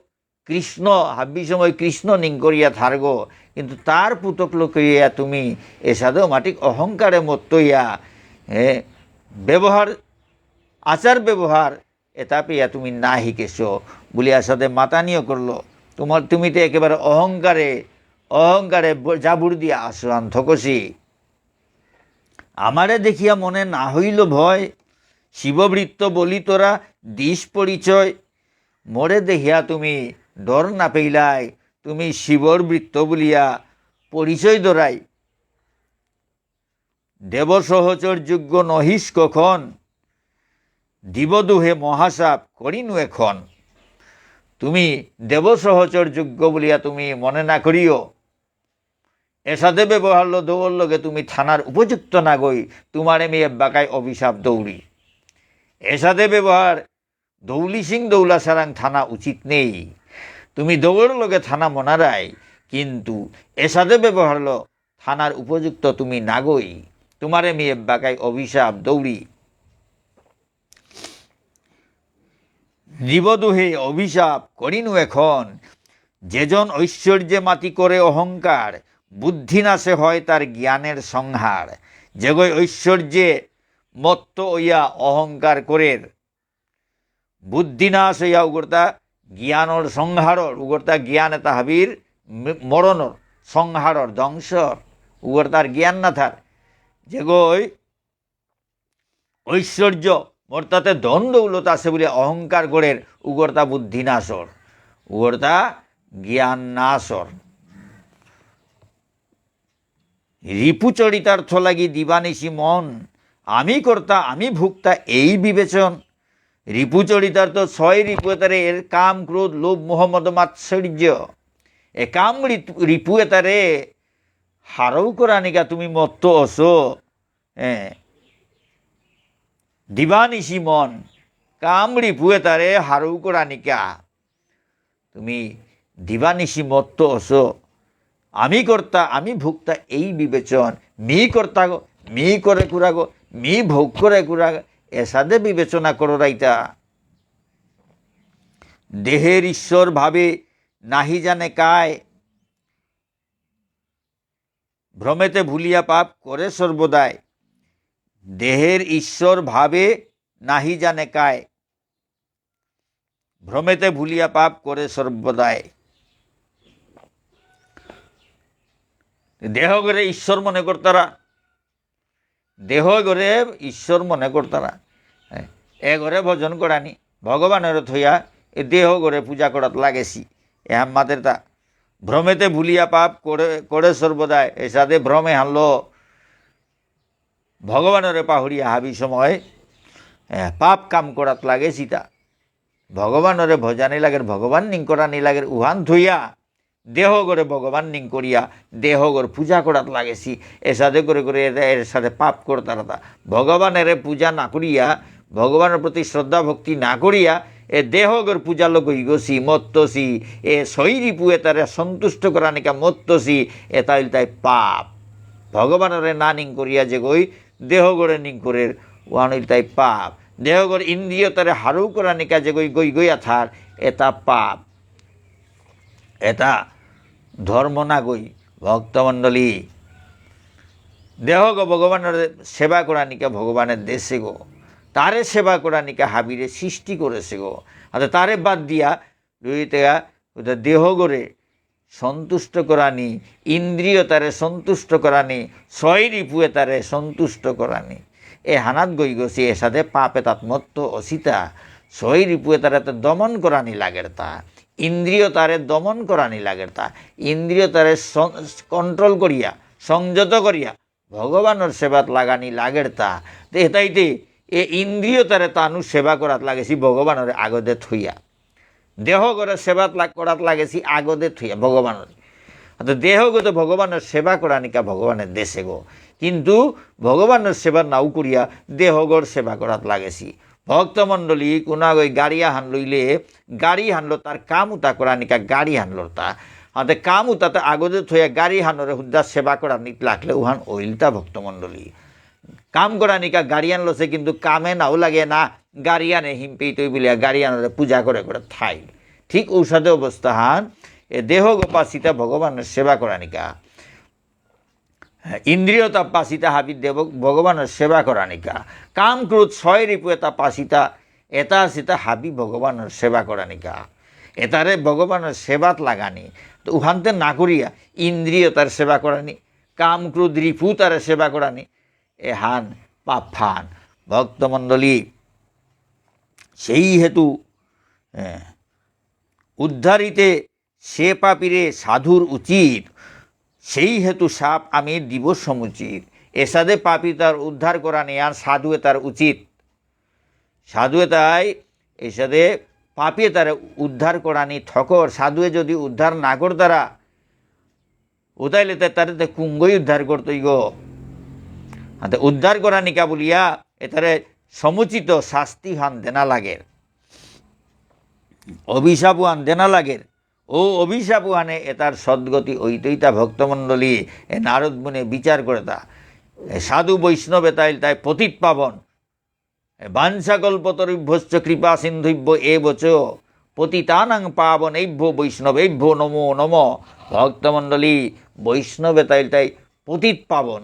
কৃষ্ণ, হাবি সময় কৃষ্ণ নিংকরিয়া থারগো, কিন্তু তার পুতক লোক ইয়া তুমি এসাদে মাটিক অহংকারে মত্ত ইয়া, এ, ব্যবহার, আচার ব্যবহার এতা পেয়া তুমি না হিকেছ বুলিয়া এসাদে মাতানিও করলো। তোমার, তুমি তো একেবারে অহংকারে, অহংকারে ব-, জাবুর দিয়া আসো আন থকসি। আমারে দেখিয়া মনে না হইল ভয়, শিববৃত্ত বলি তোরা দিস পরিচয়। মোরে দেখিয়া তুমি ডর না পেইলাই, তুমি শিবর বৃত্ত বুলিয়া পরিচয় দরাই। দেব সহচর যোগ্য নহিস কখন, দিব দুহে মহাশাপ করিনু এখন। তুমি দেব সহচর যোগ্য বুলিয়া তুমি মনে না করিও। এসাদে ব্যবহারলো দৌর লগে তুমি থানার উপযুক্ত নাগই, তোমারে মি এব্বাকাই অভিশাপ দৌরি। এসাদে ব্যবহার দৌলি সিং দৌলা সারাং থানা উচিত নেই। তুমি দৌর লগে থানা মনারাই, কিন্তু এসাদে ব্যবহারলো থানার উপযুক্ত তুমি নাগই, তোমারে মি এব্বাকাই অভিশাপ দৌরি। জীবদুহে অভিশাপ করিনু এখন, যেজন ঐশ্বর্যে মাতি করে অহংকার, বুদ্ধি নাশে হয় তার জ্ঞানের সংহার। যেগই ঐশ্বর্যে মত্ত অইয়া অহংকার করের, বুদ্ধি নাশ অইয়া উগরতা জ্ঞানর সংহারর, উগরতা জ্ঞান এতা হাবির ম-, মরণর, সংহারর, ধ্বংসর, উগরতার জ্ঞান না থার। যেগই ঐশ্বর্য, মোর তাতে ধন দৌলত আছে বুলিয়া অহংকার করের, উগরতা বুদ্ধি নাশর, উগরতা জ্ঞান নাশর। রিপু চরিতার্থ লাগি দিবানিশি মন, আমি কর্তা, আমি ভোক্তা, এই বিবেচন। রিপু চরিতার্থ ছয় রিপু এতারে এর কাম, ক্রোধ, লোভ, মোহ, মদ, মাৎসর্য। এ কাম রিত-, রিপু এতারে হারৌ করানিকা তুমি মত্ত অসো। এ, দিবানিশি মন, কাম রিপু এতারে হারৌ করানিকা। তুমি দিবানিশি মত্ত অসো। আমি কর্তা, আমি ভোক্তা, এই বিবেচন। মি কর্তা গো, মি করে কুরা গো, মি ভোগ করে কুরা গো, এসাদে বিবেচনা করো রাইতা। দেহের ঈশ্বর ভাবে নাহি জানে কায়, ভ্রমেতে ভুলিয়া পাপ করে সর্বদায়। দেহের ঈশ্বর ভাবে নাহি জানে কায়, ভ্রমেতে ভুলিয়া পাপ করে সর্বদায়। দেহগরে ঈশ্বর মনে করতারা, দেহগরে ঈশ্বর মনে করতারা। হ্যাঁ, এগরে ভজন করানি, ভগবানরে থইয়া এ দেহগরে পূজা করাত লাগেছি। এহান মাতের তা ভ্রমেতে ভুলিয়া পাপ করে, করে সর্বদায়। এসাদে ভ্রমে হানলো ভগবানরে পাহুরিয়া হাবি সময়, এ, পাপ কাম করাত লাগেছি তা। ভগবানরে ভজানি লাগের, ভগবান নিংকরানি লাগের, উহান থইয়া দেহগরে ভগবান নিংকরিয়া দেহগর পূজা করাত লাগেছি। এসাদে করে করে এর, এর সাথে পাপ করতারা তা। ভগবানরে পূজা না করিয়া, ভগবানর প্রতি শ্রদ্ধা ভক্তি না করিয়া, এ দেহগর পূজা লগই গছি, মত্তছি, এ ছয় রিপু এতারে সন্তুষ্ট করানিকা মত্তছি, এতা ইলতাই পাপ। ভগবানরে না নিংকরিয়া যেগই দেহগরে নিংকরের, উহান ইলতাই পাপ। দেহগর ইন্দ্রিয় তারে হারৌ করানিকা যেগই গই গই আথার, এতা পাপ। এতা ধর্ম নাগই, ভক্তমণ্ডলী। দেহগ ভগবানর সেবা করানিকা ভগবানের দেশেগ। তারে সেবা করানিকা হাবিরে সৃষ্টি করেছেগ। আর তারে বাদ দিয়া রুইতেগা, ওটা দেহগরে সন্তুষ্ট করানি, ইন্দ্রিয় তারে সন্তুষ্ট করানি, ছয় রিপুয়ে তারে সন্তুষ্ট করানি। এ হানাত গই গছি এসাদে পাপ এতাত মত্ত অসিতা, ছয় রিপুয়ে তারে তো দমন করানি লাগের তা, ইন্দ্রিয় তারে দমন করানি লাগের তা, ইন্দ্রিয় তারে সং-, control করিয়া, সংযত করিয়া, ভগবানর সেবাত লাগানি লাগের তা। তে হেতাইতে এ ইন্দ্রিয় তারে তানু সেবা করাত লাগেছি ভগবানরে আগদে থইয়া। দেহগরে সেবাত লাগ-, করাত লাগেছি আগদে থইয়া ভগবানরে। অর্থাৎ দেহগত ভগবানর সেবা করানিকা ভগবানের দেশেগ। কিন্তু ভগবানর সেবা নাও করিয়া দেহগর সেবা করাত লাগেছি। ভক্তমণ্ডলী, কোনো আগই গাড়ি আহান লইলে, গাড়ি হানলো তার কাম উতা করানিকা গাড়ি হানলোর তা। হাতে কাম উতাতে আগদে থইয়া গাড়ি হানরে হুদ্দা সেবা করানিত লাগলে উহান অইলতা ভক্তমণ্ডলী। কাম করানিকা গাড়ি আনলোসে কিন্তু কামে নাও লাগে না, গাড়ি আনে হিম্পি তৈ বুলিয়া গাড়ি আনরে পূজা করে করে থাইল। ঠিক ঔসাদে অবস্থা হান, এ দেহগ পাসিতা ভগবানর সেবা করানিকা। ইন্দ্রিয়তা পাসিতা হাবি দেব, ভগবানর সেবা করানিকা। কাম ক্রোধ ছয় রিপু এতা পাসিতা, এতা আসিতা হাবি ভগবানর সেবা করানিকা। এতারে ভগবানর সেবাত লাগানি। তো উহানতে না করিয়া ইন্দ্রিয়তার সেবা করানি, কাম ক্রোধ রিপু তারে সেবা করানি, এহান পাপহান। ভক্তমণ্ডলী, সেই হেতু, এ, উদ্ধারিতে সে পাপীরে সাধুর উচিত, সেই হেতু শাপ আমি দিব সমুচিত। এসাদে পাপী তার উদ্ধার করানি আর সাধু এতার উচিত। সাধু এতাই এসাদে পাপী এতারে উদ্ধার করানি থকর, সাধুয়ে যদি উদ্ধার না করতারা, উতাইলে তে তারে তে কুঙ্গই উদ্ধার করতই গো। হাতে উদ্ধার করানিকা বুলিয়া এতারে সমুচিত শাস্তি হান দেনা লাগের, অভিশাপ হান দেনা লাগের। ও অভিশাপ হানে এতার সদ্গতি ওইতইতা ভক্তমণ্ডলী, এ নারদ মুনে বিচার করেতা। এ সাধু বৈষ্ণব এতাইল তাই পতিত পাবন। এ বাঞ্ছাকল্পতরুভ্যশ্চ কৃপা সিন্ধুভ্য এব চ। পতিতানাং পাবনেভ্যো বৈষ্ণবেভ্যো নমো নমঃ। ভক্তমণ্ডলী, বৈষ্ণব এতাইল তাই পতিত পাবন।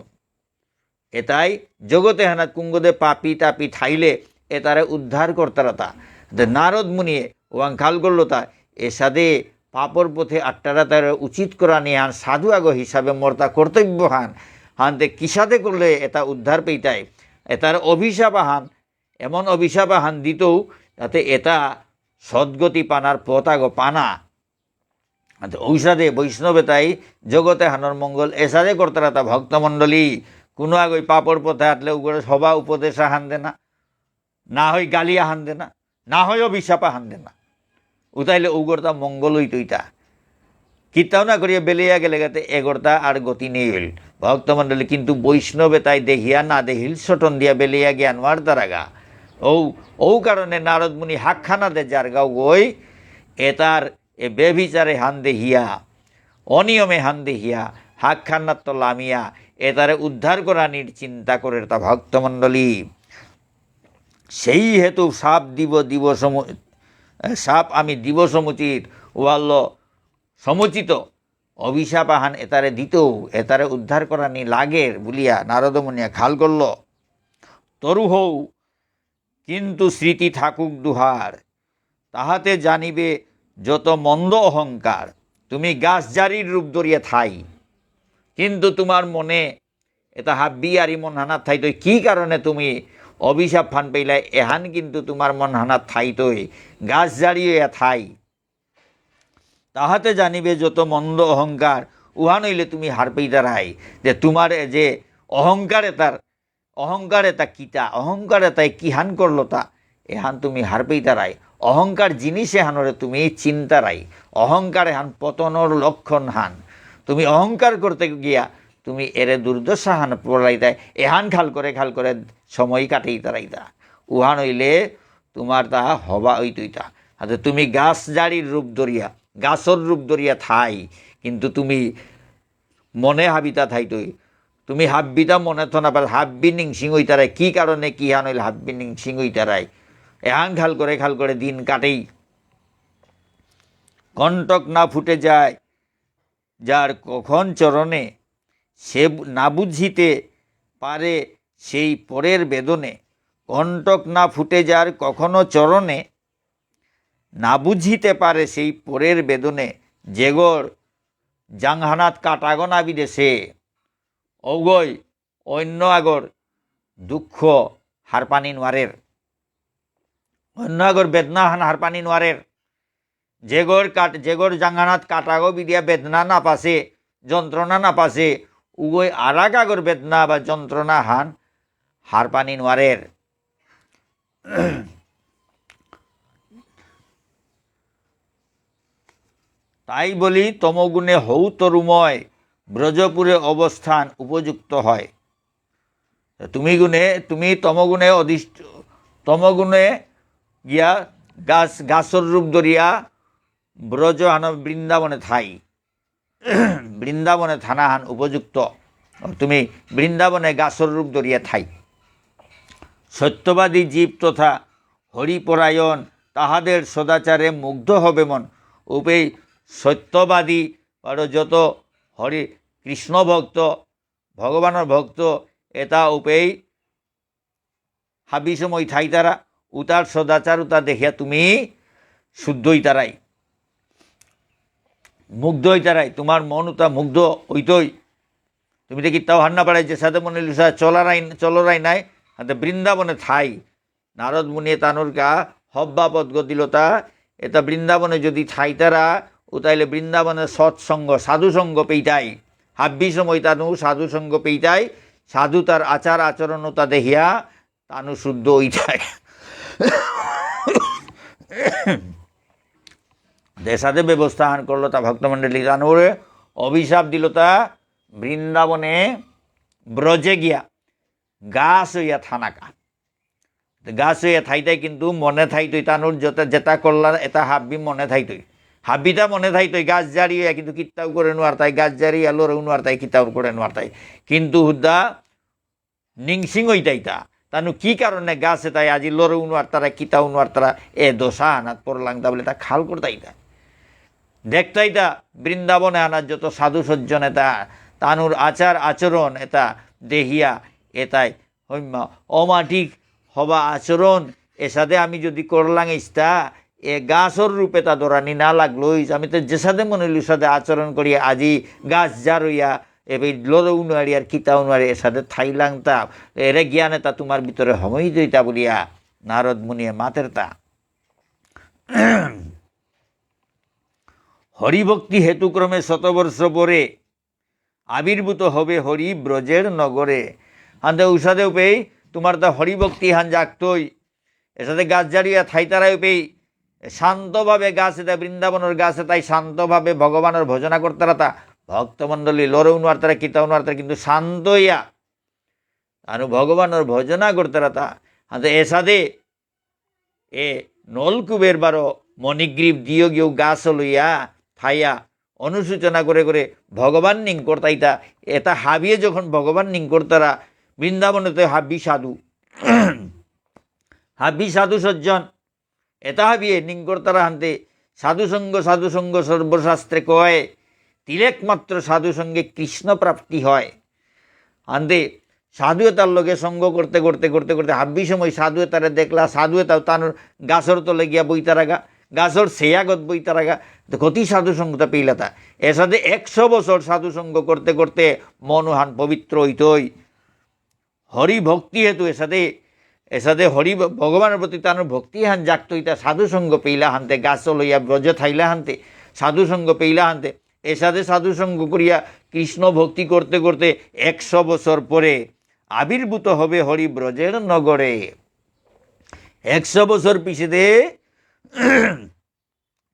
এতাই জগত এহানাত কুঙ্গদে পাপী তাপী থাইলে এতারে উদ্ধার করতারাতা। তে নারদ মুনিয়ে ওয়াং খাল করলতা, এসাদে পাপর পথে আট্টারাতারে উচিত করানি হান সাধু আগ হিসাবে মোরতা কর্তব্য হান। হানতে কিসাদে করলে এতা উদ্ধার পেইতাই। এতার অভিশাপ আহান, এমন অভিশাপ আহান দিতৌ, যাতে এতা সদ্গতি পানার পথ আগ পানা। আচ্ছা, ঔসাদে বৈষ্ণবে তাই জগতে হানর মঙ্গল এসাদে করতারাতা ভক্তমণ্ডলী। কোনো আগই পাপর পথে আটলে উগরে সবা উপদেশ আহান দেনা, না হয় গালি আহান দেনা, না হয় অভিশাপ আহান দেনা। উতাইলে উগরতা মঙ্গল হইতইতা। কিতাও না করিয়া বেলিয়া গেলে গাতে এগরতা আর গতি নেই হইল। ভক্তমণ্ডলী, কিন্তু বৈষ্ণবে তাই দেখিয়া না দেখিল, সটন দিয়া বেলিয়া গিয়া নোয়ারতারাগা। ঔ, ঔ কারণে নারদ মুনি হাকখানা দে যারগাও গই, এতার এ বেভিচারে হান দেহিয়া, অনিয়মে হান দেহিয়া, হাকখানাত্ত লামিয়া, এতারে উদ্ধার করানির চিন্তা করের তা ভক্তমণ্ডলী। সেই হেতু শাপ দিব, দিব সমু-, এ, শাপ আমি দিব সমুচিত, ওয়াল্ল সমুচিত অভিশাপ আহান এতারে দিত, এতারে উদ্ধার করানি লাগের বুলিয়া নারদ মুনিয়ে খাল করল। তরু হও কিন্তু স্মৃতি থাকুক দুহার, তাহাতে জানিবে যত মন্দ অহংকার। তুমি গাছ জারির রূপ ধরিয়া থাই, কিন্তু তোমার মনে এটা হাব্বি আর মন হানাত থাইতই। কি কারণে তুমি অভিশাপ ফান পেইলা, এহান কিন্তু তোমার মন হানাত থাইতই, গাছ জারি হইয়া থাই। তাহাতে জানিবে যত মন্দ অহংকার, উহান হইলে তুমি হার পেইতারাই, যে তোমার এ যে অহংকার এতার অহংকার এটা কিতা, অহংকার এটাই কিহান করলতা, এহান তুমি হারপেইতারাই। অহংকার জিনিস এহানরে তুমি চিনতারাই। অহংকার এহান পতনর লক্ষণ হান। তুমি অহংকার করতে গিয়া তুমি এরে দুর্দশা হান পড়াইতাই, এহান খাল করে খাল করে সময় কাটেইতারাইতা। উহান হইলে তোমার তা হবা হইতইতা। আচ্ছা, তুমি গাছ জারির রূপ ধরিয়া, গাছর রূপ ধরিয়া থাই, কিন্তু তুমি মনে হাবিতা থাইতই। তুমি হাব্বিতা মনে থনা পার, হাব্বি নিংসিং হইতারাই। কি কারণে কি হান হইল হাব্বি নিংসিং হইতারাই? এহান খাল করে খাল করে দিন কাটেই। কণ্টক না ফুটে যায় যার কখন চরণে, সে বু-, না বুঝিতে পারে সেই পরের বেদনে। কণ্টক না ফুটে যার কখনো চরণে, না বুঝিতে পারে সেই পরের বেদনে। যেগর জাংহানাত কাটাগ না বিদেশে, অগই অন্য আগর দুঃখ হারপানি নোয়ারের, অন্য আগর বেদনা হান হারপানি নোয়ারের। যেগর কাট-, যেগর জাংহানাত কাটাগ বিদিয়া বেদনা না পাসে, যন্ত্রণা না পাসে, উগই আরাক আগর বেদনা বা যন্ত্রণা হান হারপানি নোয়ারের। তাই বলি তমগুণে হৌ তরুময়, ব্রজপুরে অবস্থান উপযুক্ত হয়। তুমি গুণে, তুমি তমগুণে অধিষ্ঠ-, তমগুণে গিয়া গাছ, গাছর রূপ ধরিয়া ব্রজ হান বৃন্দাবনে থাই। বৃন্দাবনে থানা হান উপযুক্ত। তুমি বৃন্দাবনে গাছর রূপ ধরিয়া থাই। সত্যবাদী জীব তথা হরিপরায়ণ, তাহাদের সদাচারে মুগ্ধ হবে মন। উপেই সত্যবাদী, বারো যত হরি কৃষ্ণ ভক্ত, ভগবানর ভক্ত, এতা উপেই হাবি সময় থাইতারা, উতার সদাচার উতা দেখিয়া তুমি শুদ্ধ হইতারাই, মুগ্ধ হইতারাই, তোমার মন উতা মুগ্ধ হইতই। তুমি দেখি তাও হান্না পাড়ায় যে সাথে মনে লুসা চলারাই, চলরাই নাই, হাতে বৃন্দাবনে থাই। নারদ মুনিয়ে তানুরকা হব্বা পদ গদিলতা, এতা বৃন্দাবনে যদি থাইতারা, উতাইলে বৃন্দাবনে সৎসঙ্গ, সাধু সঙ্গ পেইতাই। হাব্বি সময় তানু সাধু সঙ্গ পেইতাই, সাধু তার আচার আচরণ উতা দেখিয়া তানু শুদ্ধ হইতাই। দেশাতে ব্যবস্থা হান করলতা ভক্তমণ্ডলী, তানুরে অভিশাপ দিলতা, বৃন্দাবনে ব্রজে গিয়া গাছ হইয়া থানাকা। গাছ হইয়া থাইতাই কিন্তু মনে থাইতই, তানুর যেতা, যেতা করলা এতা হাব্বি মনে থাইতই। হাব্বিতা মনে থাইতই, গাছ জারি হইয়া কিন্তু কিত্তাও করে নোয়ারতাই, গাছ জারি হইয়া লড়েও নোয়ারতাই, কিত্তাও করে নোয়ারতাই। কিন্তু হুদ্দা নিংসিং হইতাইতা। তানু কি কারণে গাছ এতাই আজি লড়েও নোয়ারতারা, কিতাও নোয়ারতারা, এ দশা আনাত পড়লাংতা বলে তা খাল করতাইতা। দেখতাইতা বৃন্দাবনে আনার যত সাধু সজ্জন এতা, তানুর আচার আচরণ এতা দেহিয়া এতাই হইমা অমাটিক হবা আচরণ, এসাদে আমি যদি করলাং ইস্তা, এ গাছর রূপে তা দরানি না লাগলো, আমি তো যেসাদে মনে হইল সাদে আচরণ করি, আজি গাছ জারইয়া, এবে লড়েও নোয়ারি আর কিতাও নোয়ারি, এসাদে থাইলাংতা, এরে জ্ঞান এতা তোমার ভিতরে হমই দইতা বলিয়া নারদ মুনিয়ে মাতেরতা। হরিভক্তি হেতুক্রমে শতবর্ষ পরে আবির্ভূত হবে হরি ব্রজের নগরে। হানতে উসাদে উপেই তোমার তা হরিভক্তি হান জাগতই। এসাদে গাছ জারিয়া থাইতারাই উপেই শান্তভাবে গাছ এতা, বৃন্দাবনর গাছ এতাই শান্তভাবে ভগবানর ভজনা করতারাতা। ভক্তমণ্ডলী লড়েও নোয়ারতারা, কিতাও নোয়ারতারা, কিন্তু শান্ত হইয়া আনু ভগবানর ভজনা করতারাতা। হানতে এসাদে এ নলকুবের বারো মণিগ্রীব দিয়োগিও গাছ লইয়া থাইয়া অনুশোচনা করে করে ভগবান নিং করতাইতা, এতা হাবিয়ে যখন ভগবান নিং করতারা, বৃন্দাবনে তো হাবি সাধু, হাবি সাধু সজ্জন, এতা হাবিয়ে নিং করতারা হানতে সাধু সঙ্গ, সাধু সঙ্গ সর্বশাস্ত্রে কয়, তিলেক মাত্র সাধু সঙ্গে কৃষ্ণ প্রাপ্তি হয়। আন্দে সাধু এতার লগে সঙ্গ করতে করতে করতে করতে হাব্বি সময় সাধু এতারে দেখলা, সাধু এতাও তানুর গাছর তলে গিয়া বইতারাগা, গাছর সেয়াগত বইতারাগা। তো কতি সাধু সঙ্গতা পেইলাতা। এসাদে একশো বছর সাধু সঙ্গ করতে করতে মনহান পবিত্র হইতই। হরি ভক্তি হেতু এসাদে, এসাদে হরি ভ-, ভগবানর প্রতি তানুর ভক্তি হান জাগতইতা সাধু সঙ্গ পেইলা হানতে, গাছ লইয়া ব্রজ থাইলা হানতে, সাধু সঙ্গ পেইলা হানতে, এসাদে সাধু সঙ্গ করিয়া কৃষ্ণ ভক্তি করতে করতে একশো বছর পরে আবির্ভূত হবে হরি ব্রজের নগরে। একশো বছর পিছেদে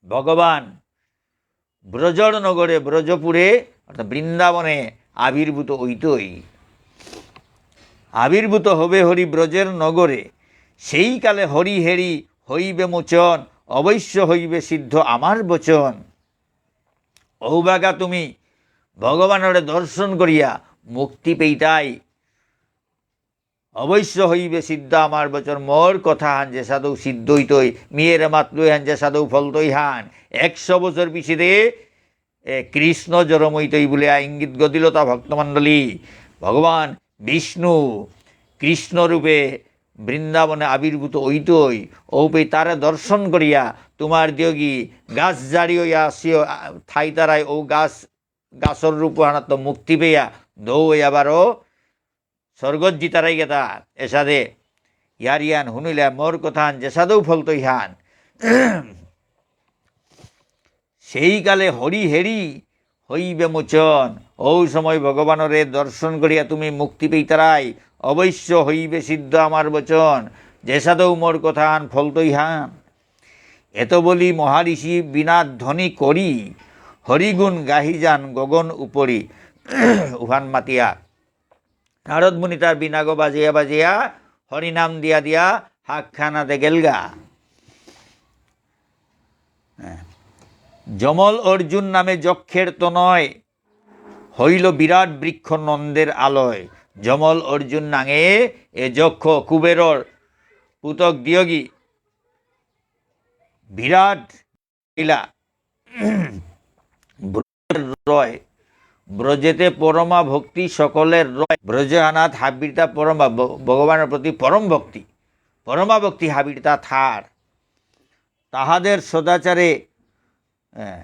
ভগবান ব্রজর নগরে, ব্রজপুরে, অর্থাৎ বৃন্দাবনে আবির্ভূত হইতই। আবির্ভূত হবে হরি ব্রজের নগরে, সেই কালে হরি হেরি হইবে মোচন, অবশ্য হইবে সিদ্ধ আমার বচন। ঔবাগা তুমি ভগবানরে দর্শন করিয়া মুক্তি পেইতাই। অবশ্য হইবে সিদ্ধ আমার বচন, মোর কথা হান যে সাধু সিদ্ধ হইতই, মিয়ের মাতলই হান যে সাধু ফলতই হান। একশো বছর পিছেদে, এ, কৃষ্ণ জরম হইতই বুলিয়া ইঙ্গিত গদিলতা ভক্তমণ্ডলী। ভগবান বিষ্ণু কৃষ্ণ রূপে বৃন্দাবনে আবির্ভূত হইতই, ঔপে তারে দর্শন করিয়া তোমার দিয়োগি গাছ জারি হইয়া আসিও, আ, থাইতারাই ঔ গাছ, গাছর রূপ হানাত মুক্তি পেয়া দৌ হইয়া বারো স্বর্গত জিতারাই গেতা। এসাদে ইয়ারিয়ান হুনিলে মোর কথান যেসাদেও ফলতই হান। সেই কালে হরি হেরি হইবে মোচন। ঔ সময় ভগবানরে দর্শন করিয়া তুমি মুক্তি পেইতারাই। অবশ্য হইবে সিদ্ধ আমার বচন। যেসাদেও মোর কথান ফলতই হান। এত বলি মহাঋষি বীণাধ্বনি করি, হরিগুণ গাহি যান গগন উপরি। উহান মাতিয়া নারদ মুনি তার বীণাগো বাজিয়া বাজিয়া হরিনাম দিয়া দিয়া হাকখানা দে গেলগা। হ্যাঁ। যমল অর্জুন নামে যক্ষের তনয়, হইল বিরাট বৃক্ষ নন্দের আলয়। যমল অর্জুন নাঙে এ যক্ষ কুবেরর পুতক দিয়গি বিরাট ইলা ব্রজেতে পরমা ভক্তি সকলের রয়। ব্রজ এহানাত হাবিরতা পরমা ভ-, ভগবানর প্রতি পরম ভক্তি, পরমা ভক্তি হাবিরতা থার। তাহাদের সদাচারে, এ,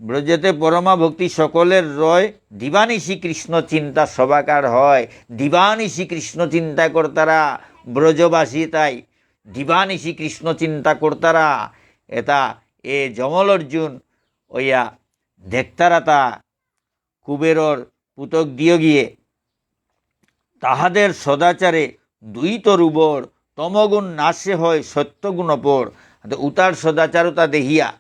ব্রজেতে পরমা ভক্তি সকলের রয়, দিবানিশি কৃষ্ণ চিন্তা সবাকার হয়। দিবানিশি কৃষ্ণ চিন্তা করতারা ব্রজবাসী তাই, দিবানিশি কৃষ্ণ চিন্তা করতারা। এতা এ যমল অর্জুন ওইয়া দেখতারাতা কুবেরর পুতক দিয়গিয়ে। তাহাদের সদাচারে দ্বৈত রূপর তমগুণ নাশে হয় সত্যগুণ অপর। তো উতার সদাচারতা দেহিয়া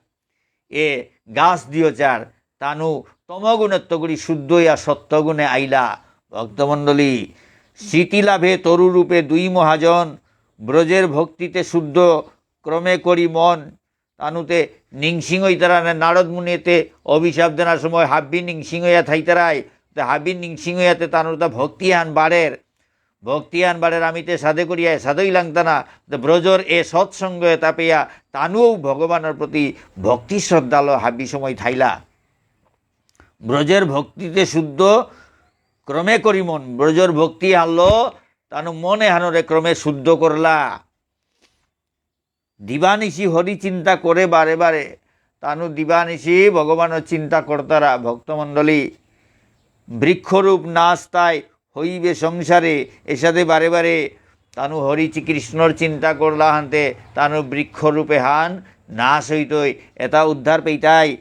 এ গাছ দিয়চার তানু তমগুণেত্ত করি শুদ্ধ হইয়া সত্যগুণে আইলা। ভক্তমণ্ডলী, স্মৃতি লাভে তরুরূপে দুই মহাজন, ব্রজের ভক্তিতে শুদ্ধ ক্রমে করি মন। তানুতে নিংসিং হইতারা নে, নারদ মুনিতে অভিশাপ দেনার সময় হাব্বি নিংসিং হইয়া থাইতারাই, তে হাব্বি নিংসিং হইয়াতে তানুরতা ভক্তি হান বাড়ের, ভক্তি হান বাড়ের। আমি তে সাধে করিয়া সাধই লাংতানা, তে ব্রজর এ সৎসঙ্গ এতা পেয়া তানুও ভগবানর প্রতি ভক্তি শ্রদ্ধালো হাব্বি সময় থাইলা। ব্রজের ভক্তিতে শুদ্ধ ক্রমে করি মন, ব্রজর ভক্তি হানলো তানু মনে হানরে ক্রমে শুদ্ধ করলা। দিবানিশি হরি চিন্তা করে বারে বারে। তানু দিবানিশি ভগবানর চিন্তা করতারা ভক্তমণ্ডলী। বৃক্ষরূপ নাশ তাই হইবে সংসারে। এসাদে বারে বারে তানু হরি চি-, কৃষ্ণর চিন্তা করলা হানতে তানু বৃক্ষরূপে হান নাশ হইতই। এতা উদ্ধার পেইতাই।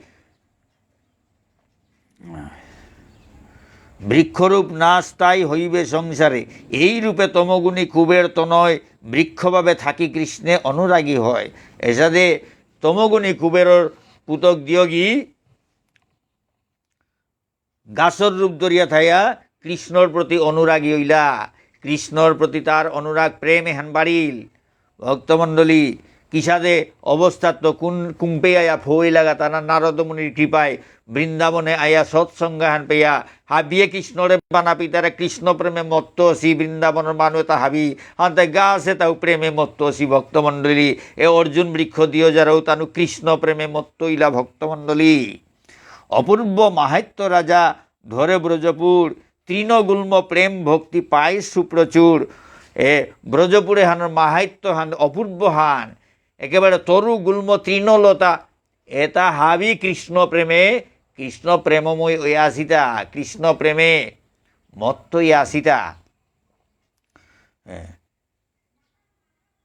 বৃক্ষরূপ নাশ তাই হইবে সংসারে। এই রূপে তমগুণী কুবের তনয় বৃক্ষভাবে থাকি কৃষ্ণে অনুরাগী হয়। এসাদে তমগুণী কুবেরর পুতক দিয়গি গাছর রূপ ধরিয়া থাইয়া কৃষ্ণর প্রতি অনুরাগী হইলা। কৃষ্ণর প্রতি তার অনুরাগ প্রেম এহান বাড়িল। ভক্তমণ্ডলী, কিসাদে অবস্থাত তো কোন কুম্পে আয়া ফই লাগা তানা নারদ মুনির কৃপায় বৃন্দাবনে আয়া সৎসঙ্গ হান পেয়া হাবিয়ে কৃষ্ণরে বানা পিতারা কৃষ্ণ প্রেমে মত্ত অসি। বৃন্দাবনর মানু এতা হাবি হানতে গাছ এতাও প্রেমে মত্ত অসি ভক্তমণ্ডলী। এ অর্জুন বৃক্ষ দিয়জারও তানু কৃষ্ণ প্রেমে মত্ত ইলা ভক্তমণ্ডলী। অপূর্ব মাহাত্ম্য রাজা ধরে ব্রজপুর, তৃণগুল্ম প্রেম ভক্তি পায় সুপ্রচুর। এ ব্রজপুরে হানর মাহাত্ম্য হান অপূর্ব হান, একেবারে তরু গুল্ম তৃণলতা, এতা হাবি কৃষ্ণ প্রেমে, কৃষ্ণ প্রেমময় ওই আসিতা, কৃষ্ণ প্রেমে মত্ত ওই আসিতা। হ্যাঁ।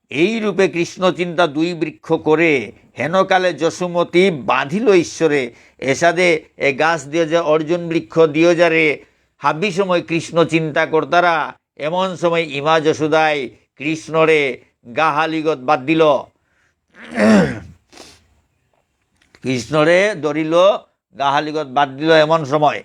এই রূপে কৃষ্ণ চিন্তা দুই বৃক্ষ করে, হেনকালে যশোমতী বাঁধিল ঈশ্বরে। এসাদে এ গাছ দিয়জা অর্জুন বৃক্ষ দিয়জারে হাবি সময় কৃষ্ণ চিন্তা করতারা, এমন সময় ইমা যশোদায় কৃষ্ণরে গাহালিগত বাদ দিল। কৃষ্ণরে ধরিল, গাহালিগত বাদ দিল এমন সময়।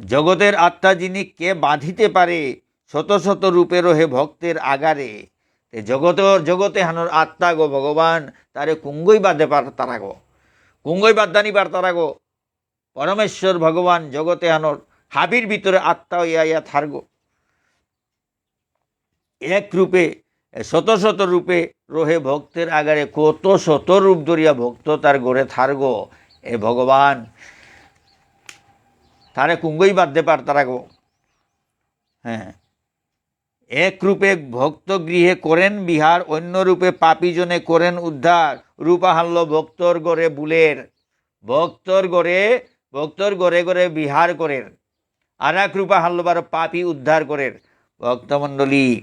জগতের আত্মা যিনি কে বাঁধিতে পারে, শত শত রূপে রহে ভক্তের আগারে। তে জগতর, জগতে হানর আত্মা গো ভগবান, তারে কুঙ্গই বাদে পার তারা গো। কুঙ্গই বাদ দানি পার তারা গো। পরমেশ্বর ভগবান জগতে হানর হাবির ভিতরে আত্মা হইয়া ইয়া থার গো। এক রূপে, এ, শত শত রূপে রহে ভক্তের আগারে, কত শত রূপ ধরিয়া ভক্ত তার গরে থার গো। এ ভগবান, তারে কুঙ্গই বাদ দে পার তারা গো। হ্যাঁ। এক রূপে ভক্ত গৃহে করেন বিহার, অন্য রূপে পাপী জনে করেন উদ্ধার। রূপাহাল্য ভক্তর গরে বুলের, ভক্তর গরে, ভক্তর গরে গরে বিহার করের। আর এক রূপাহাল্য বারো পাপী উদ্ধার করের। ভক্তমণ্ডলী,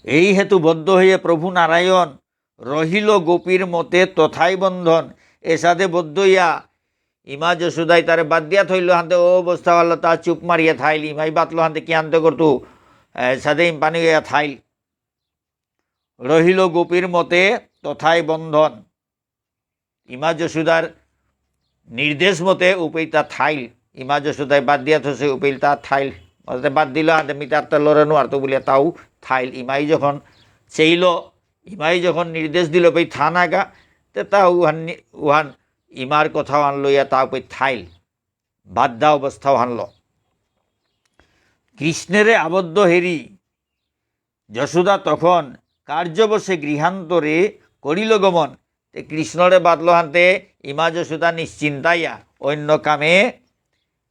এই হেতু বদ্ধ হয়ে প্রভু নারায়ণ রহিল গোপীর মতে তথায় বন্ধন। এসাদে বদ্ধ হইয়া ইমা যশোদাই তারে বাদ দিয়া থইল, হানতে ও অবস্থা হলো তা চুপ মারিয়া থাইল। ইমাই বাতলো হানতে কি আনতে করতু, এ, সাদে ইম্পানি হইয়া থাইল। রহিল গোপীর মতে তথায় বন্ধন। ইমা যশোদার নির্দেশ মতে উপেইতা থাইল। ইমা যশোদাই বাদ দিয়া থসে উপেইতা থাইল। অর্থাৎ বাদ দিল হাতে মিতার তো লড়ে নোয়ার তো বুলিয়া তাও থাইল। ইমাই যখন চেইল, ইমাই যখন নির্দেশ দিল পেই থানাগা, তে তা উহান নি-, উহান ইমার কথা হান লইয়া তা উপেই থাইল। বাদ দা অবস্থা হানল। কৃষ্ণেরে আবদ্ধ হেরি যশোদা তখন কার্যবশে গৃহান্তরে করিল গমন। তে কৃষ্ণরে বাদলো হানতে ইমা যশোদা নিশ্চিন্তাইয়া অন্য কামে,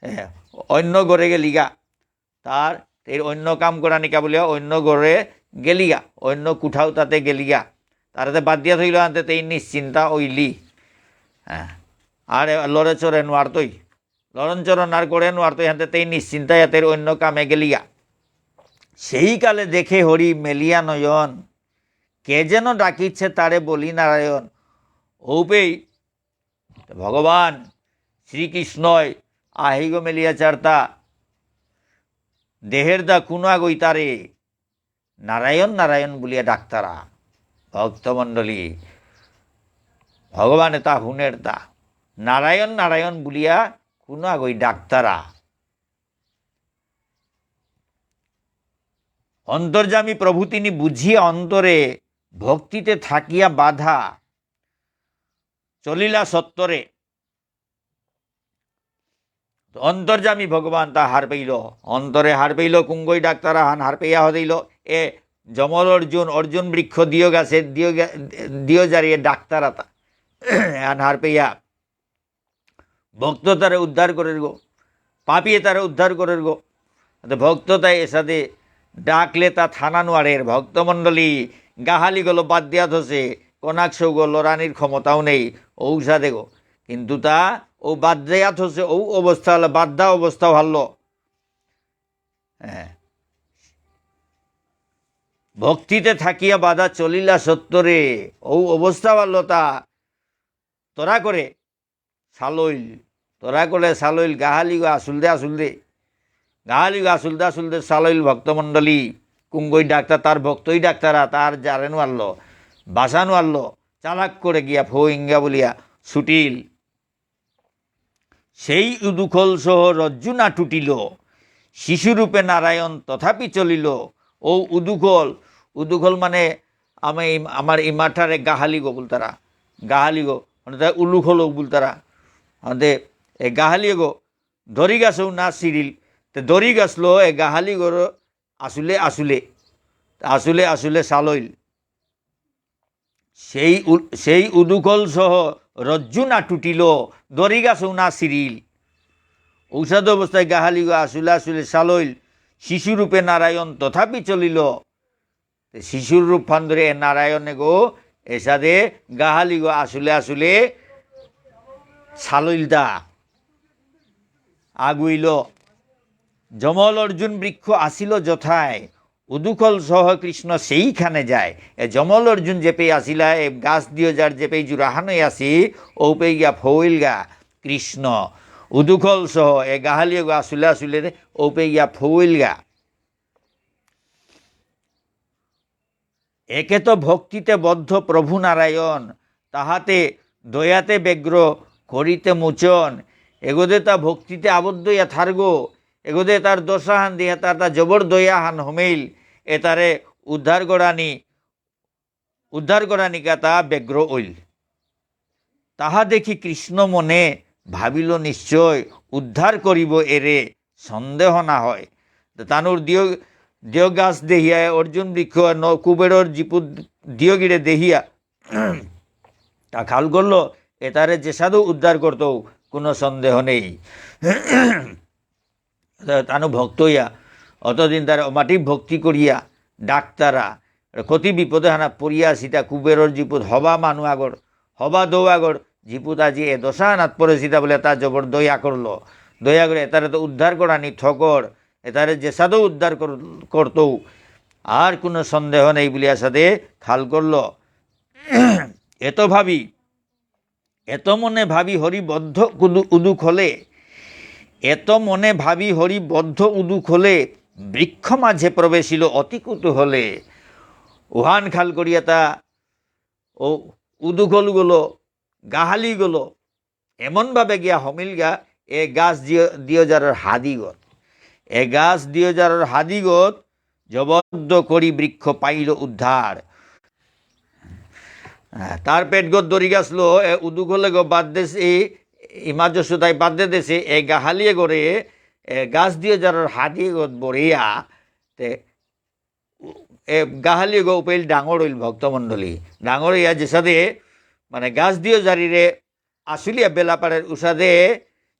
এ, অন্য ঘরে গেলিগা। তার, এর অন্য কাম করানিকা বুলিয়া অন্য ঘরে গেলিগা, অন্য কুঠাও তাতে গেলিগা। তারাতে বাদ দিয়া থইল হানতে তেই নিশ্চিন্তা অইলি। হ্যাঁ। আর এ লড়ে চড়ে নোয়ারতই। লড়ন চড়ন আর করে নোয়ারতই হানতে তেই নিশ্চিন্তা ইয়াতের অন্য কামে গেলিগা। সেই কালে দেখে হরি মেলিয়া নয়ন, কে যেন ডাকিছে তারে বলি নারায়ণ। ঔপেই ভগবান শ্রীকৃষ্ণই আহিগ মেলিয়া চারতা দেহের দা কুনো আগই তারে নারায়ণ নারায়ণ বুলিয়া ডাকতারা। ভক্তমণ্ডলী, ভগবানে তা হুনের তা নারায়ণ নারায়ণ বুলিয়া কুনো আগই ডাকতারা। অন্তর্যামী প্রভু তিনি বুঝিয়া অন্তরে ভক্তিতে থাকিয়া বাধা চলিলা সত্তরে। তো অন্তর্যামী ভগবান তা হার পেইল, অন্তরে হার পেইল, কুঙ্গই ডাক্তার আহান হার পেইয়া হদেইল, এ যমল অর্জুন, অর্জুন বৃক্ষ দিয় গাছে, দিয় গা-, দিয় জারিয়ে ডাক্তার আতা। আন হার পেইয়া ভক্ত তারে উদ্ধার করের গো, পাপিয়ে তারে উদ্ধার করের গো। তো ভক্ত তাই এসাদে ডাকলে তা থানা নোয়ারের। ভক্তমণ্ডলী, গাহালি গলো বাদ দিয়া থসে, কনাক সৌগ লড়ানির ক্ষমতাও নেই, ঔসাদে গো। কিন্তু তা ও বাদ দিয়া থসে, ও অবস্থা হলো, বাদ্দা অবস্থা ভালো। হ্যাঁ। ভক্তিতে থাকিয়া বাধা চলিলা সত্তরে, ও অবস্থা ভালো তা তরা করে সালইল, তরা করে সালইল, গাহালিগো আসুল দে আসুল দে, গাহালিগো আসুল দে আসুল দে সালইল ভক্তমণ্ডলী, কুঙ্গই ডাক্তার, তার ভক্তই ডাক্তারা, তার জারে নোয়ারলো, বাসা নোয়ারলো, চালাক করে গিয়া ফৌইঙ্গা বলিয়া ছুটিল। সেই উদুখল সহ রজ্জু না টুটিল, শিশুরূপে নারায়ণ তথাপি চলিল। ও উদুখল, উদুখল মানে আমি, আমার ইমাঠারে গাহালিগো বুলতারা, গাহালিগো, মানে তাই উলুখল বুলতারা। আদে, এ গাহালিগো, দড়ি গাছও না সিরিল, তে দড়ি গাছলো এ গাহালিগোর আসুলে আসুলে, আসুলে আসুলে সালইল। সেই উ-, সেই উদুকল সহ রজ্জু না টুটিল, দড়ি গাছও না সিরিল। ঔসাদ অবস্থায় গাহালিগো আসুলে আসুলে সালইল, শিশুরূপে নারায়ণ তথাপি চলিল। তে শিশুর রূপ ফান ধরে এ নারায়ণে গো, এসাদে গাহালিগো আসুলে আসুলে সালইলতা আগুইল। যমল অর্জুন বৃক্ষ আসিল যথায়, উদুকল সহ কৃষ্ণ সেইখানে যায়। এ যমল অর্জুন যেপেই আসিলা, এ গাছ দিয় যার যেপেই জুড়াহানই আসি, ঔপেই গিয়া ফৌইলগা কৃষ্ণ। উদুকল সহ এ গাহালিগো আসুলে আসুলে ঔপেই গিয়া ফৌইলগা। একে তো ভক্তিতে বদ্ধ প্রভু নারায়ণ, তাহাতে দয়াতে ব্যগ্র করিতে মোচন। এগোদে তা ভক্তিতে আবদ্ধ ইয়া থারগো, এগোদে তার দশাহান দিয়া তার তা জবর দয়াহান হমেইল, এতারে উদ্ধার করানি, উদ্ধার করানিকা তা ব্যগ্র অইল। তাহা দেখি কৃষ্ণ মনে ভাবিল নিশ্চয় উদ্ধার করিব এরে, সন্দেহ না হয়। তো তানুর দিয়, দিয় গাছ দেহিয়া, অর্জুন বৃক্ষ ন-, কুবেরর জিপুত দিয়গিরে দেহিয়া, তা খাল করলো, এতারে যে সাধু উদ্ধার করতো, কোনো সন্দেহ নেই। তানু ভক্ত ইয়া, অতদিন তার অমাটি ভক্তি করিয়া ডাকতারা, কতি বিপদে হানা পড়িয়া আসিতা কুবেরর জিপুত হবা মানু আগর, হবা দৌ আগর, জিপুত আজি এ দশা হানাত পড়েসিতা বলে তা জবর দয়া করলো। দয়া করে এতারে তো উদ্ধার করানি থকর, এতারে যে সাধু উদ্ধার কর-, করতৌ, আর কোনো সন্দেহ নেই বলিয়া সাদে খাল করলো। এত ভাবি এত মনে ভাবি হরি বদ্ধ কুদু-, উদুখলে, এত মনে ভাবি হরি বদ্ধ উদুখলে, বৃক্ষ মাঝে প্রবেশিল অতি কুতূহলে। উহান খাল করিয়া তা ও উদুখল গলো, গাহালি গলো, এমনভাবে গিয়া হমিলগা এ গাছ দিয়-, দিয়জারর হাদিগত। এ গাছ দিয়জারর হাদিগত জবদ্ধ করি বৃক্ষ পাইল উদ্ধার। আহ, তার পেটগত দড়ি গাছলো, এ উদুখলেগো বাদ দেসে, ইমা যশোদাই বাদ দে দেসে, এ গাহালিয়ে করে, এ গাছ দিয়জারর হাদিগত বরিয়া, তে, এ গাহালিগো উপেইল ডাঙর হইল ভক্তমণ্ডলী। ডাঙর হইয়া যেসাদে মানে গাছ দিয় জারিরে আসুলিয়া বেলাপারের উসাদে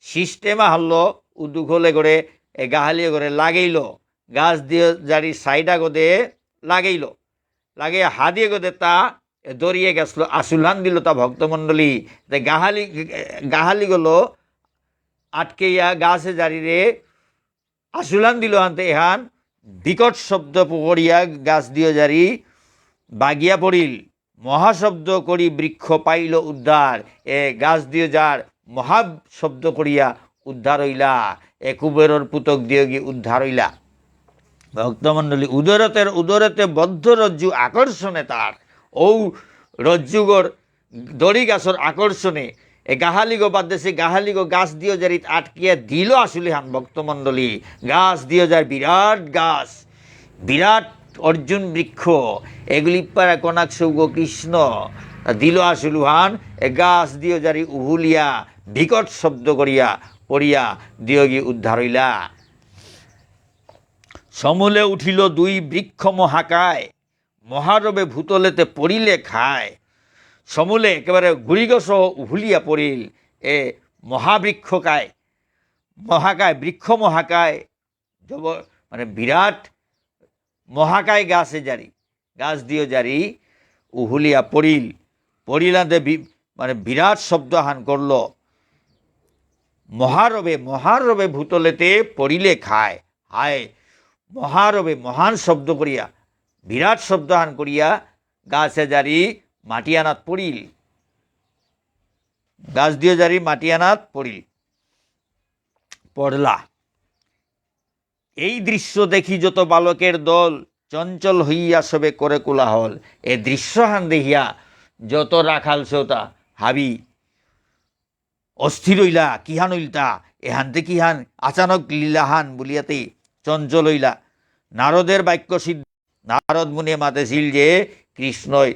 system আহানলো উদুখলে করে এ গাহালি করে লাগেইল। গাছ দিয় জারি side আগদে লাগেইল। লাগে হাদিয়ে গদে তা এ দরিয়ে গেছলো আসুলহান দিল তা ভক্তমণ্ডলী। তে গাহালি, গাহালি গলো আটকেইয়া গাছে জারিরে আসুলান দিল হানতে এহান বিকট শব্দ করিয়া গাছ দিয় জারি বাগিয়া পড়িল। মহাশব্দ করি বৃক্ষ পাইল উদ্ধার। এ গাছ দিয় জার মহা শব্দ করিয়া উদ্ধার হইলা। এ কুবেরর পুতক দিয়গি উদ্ধার হইলা। ভক্তমণ্ডলী, উদরতের উদরতে বদ্ধ রজ্জু আকর্ষণে তার। ঔ রজ্জুগর দড়ি গাছর আকর্ষণে এ গাহালিগো বাদ দেশে গাহালিগো গাছ দিয় জারিত আটকিয়া দিল আসুলি হান ভক্তমণ্ডলী। গাছ দিয় জার বিরাট গাছ, বিরাট অর্জুন বৃক্ষ, এগুলি পারা কনাক সৌগ কৃষ্ণ দিল আসুলু হান। এ গাছ দিয় জারি উহুলিয়া বিকট শব্দ করিয়া পড়িয়া দিয়গি উদ্ধার হইলা। সমূলে উঠিল দুই বৃক্ষ মহাকায়, মহারবে ভূতলেতে পড়িলে খায়। সমূলে একেবারে গুড়িগ সহ উহুলিয়া পড়িল এ মহাবৃক্ষকায়। মহাকায়, বৃক্ষ মহাকায়, জব-, মানে বিরাট মহাকায় গাছে জারি, গাছ দিয় জারি উহুলিয়া পড়িল। পড়িলাতে বি-, মানে বিরাট শব্দ হান করল। মহারবে, মহারবে ভূতলেতে পড়িলে খায়। হায়, মহারবে মহান শব্দ করিয়া, বিরাট শব্দ হান করিয়া গাছে জারি মাটি আনাত পড়িল। গাছ দিয় জারি মাটি আনাত পড়িল, পড়লা। এই দৃশ্য দেখি যত বালকের দল, চঞ্চল হইয়া সবে করে কোলাহল। এ দৃশ্য হান দেখিয়া যত রাখাল শ্রোতা হাবি অস্থির হইলা, কিহান হইলতা, এহানতে কিহান আচানক লীলাহান বুলিয়াতে চঞ্চল হইলা। নারদের বাক্য সিদ্ধ, নারদ মুনিয়ে মাতেছিল যে কৃষ্ণই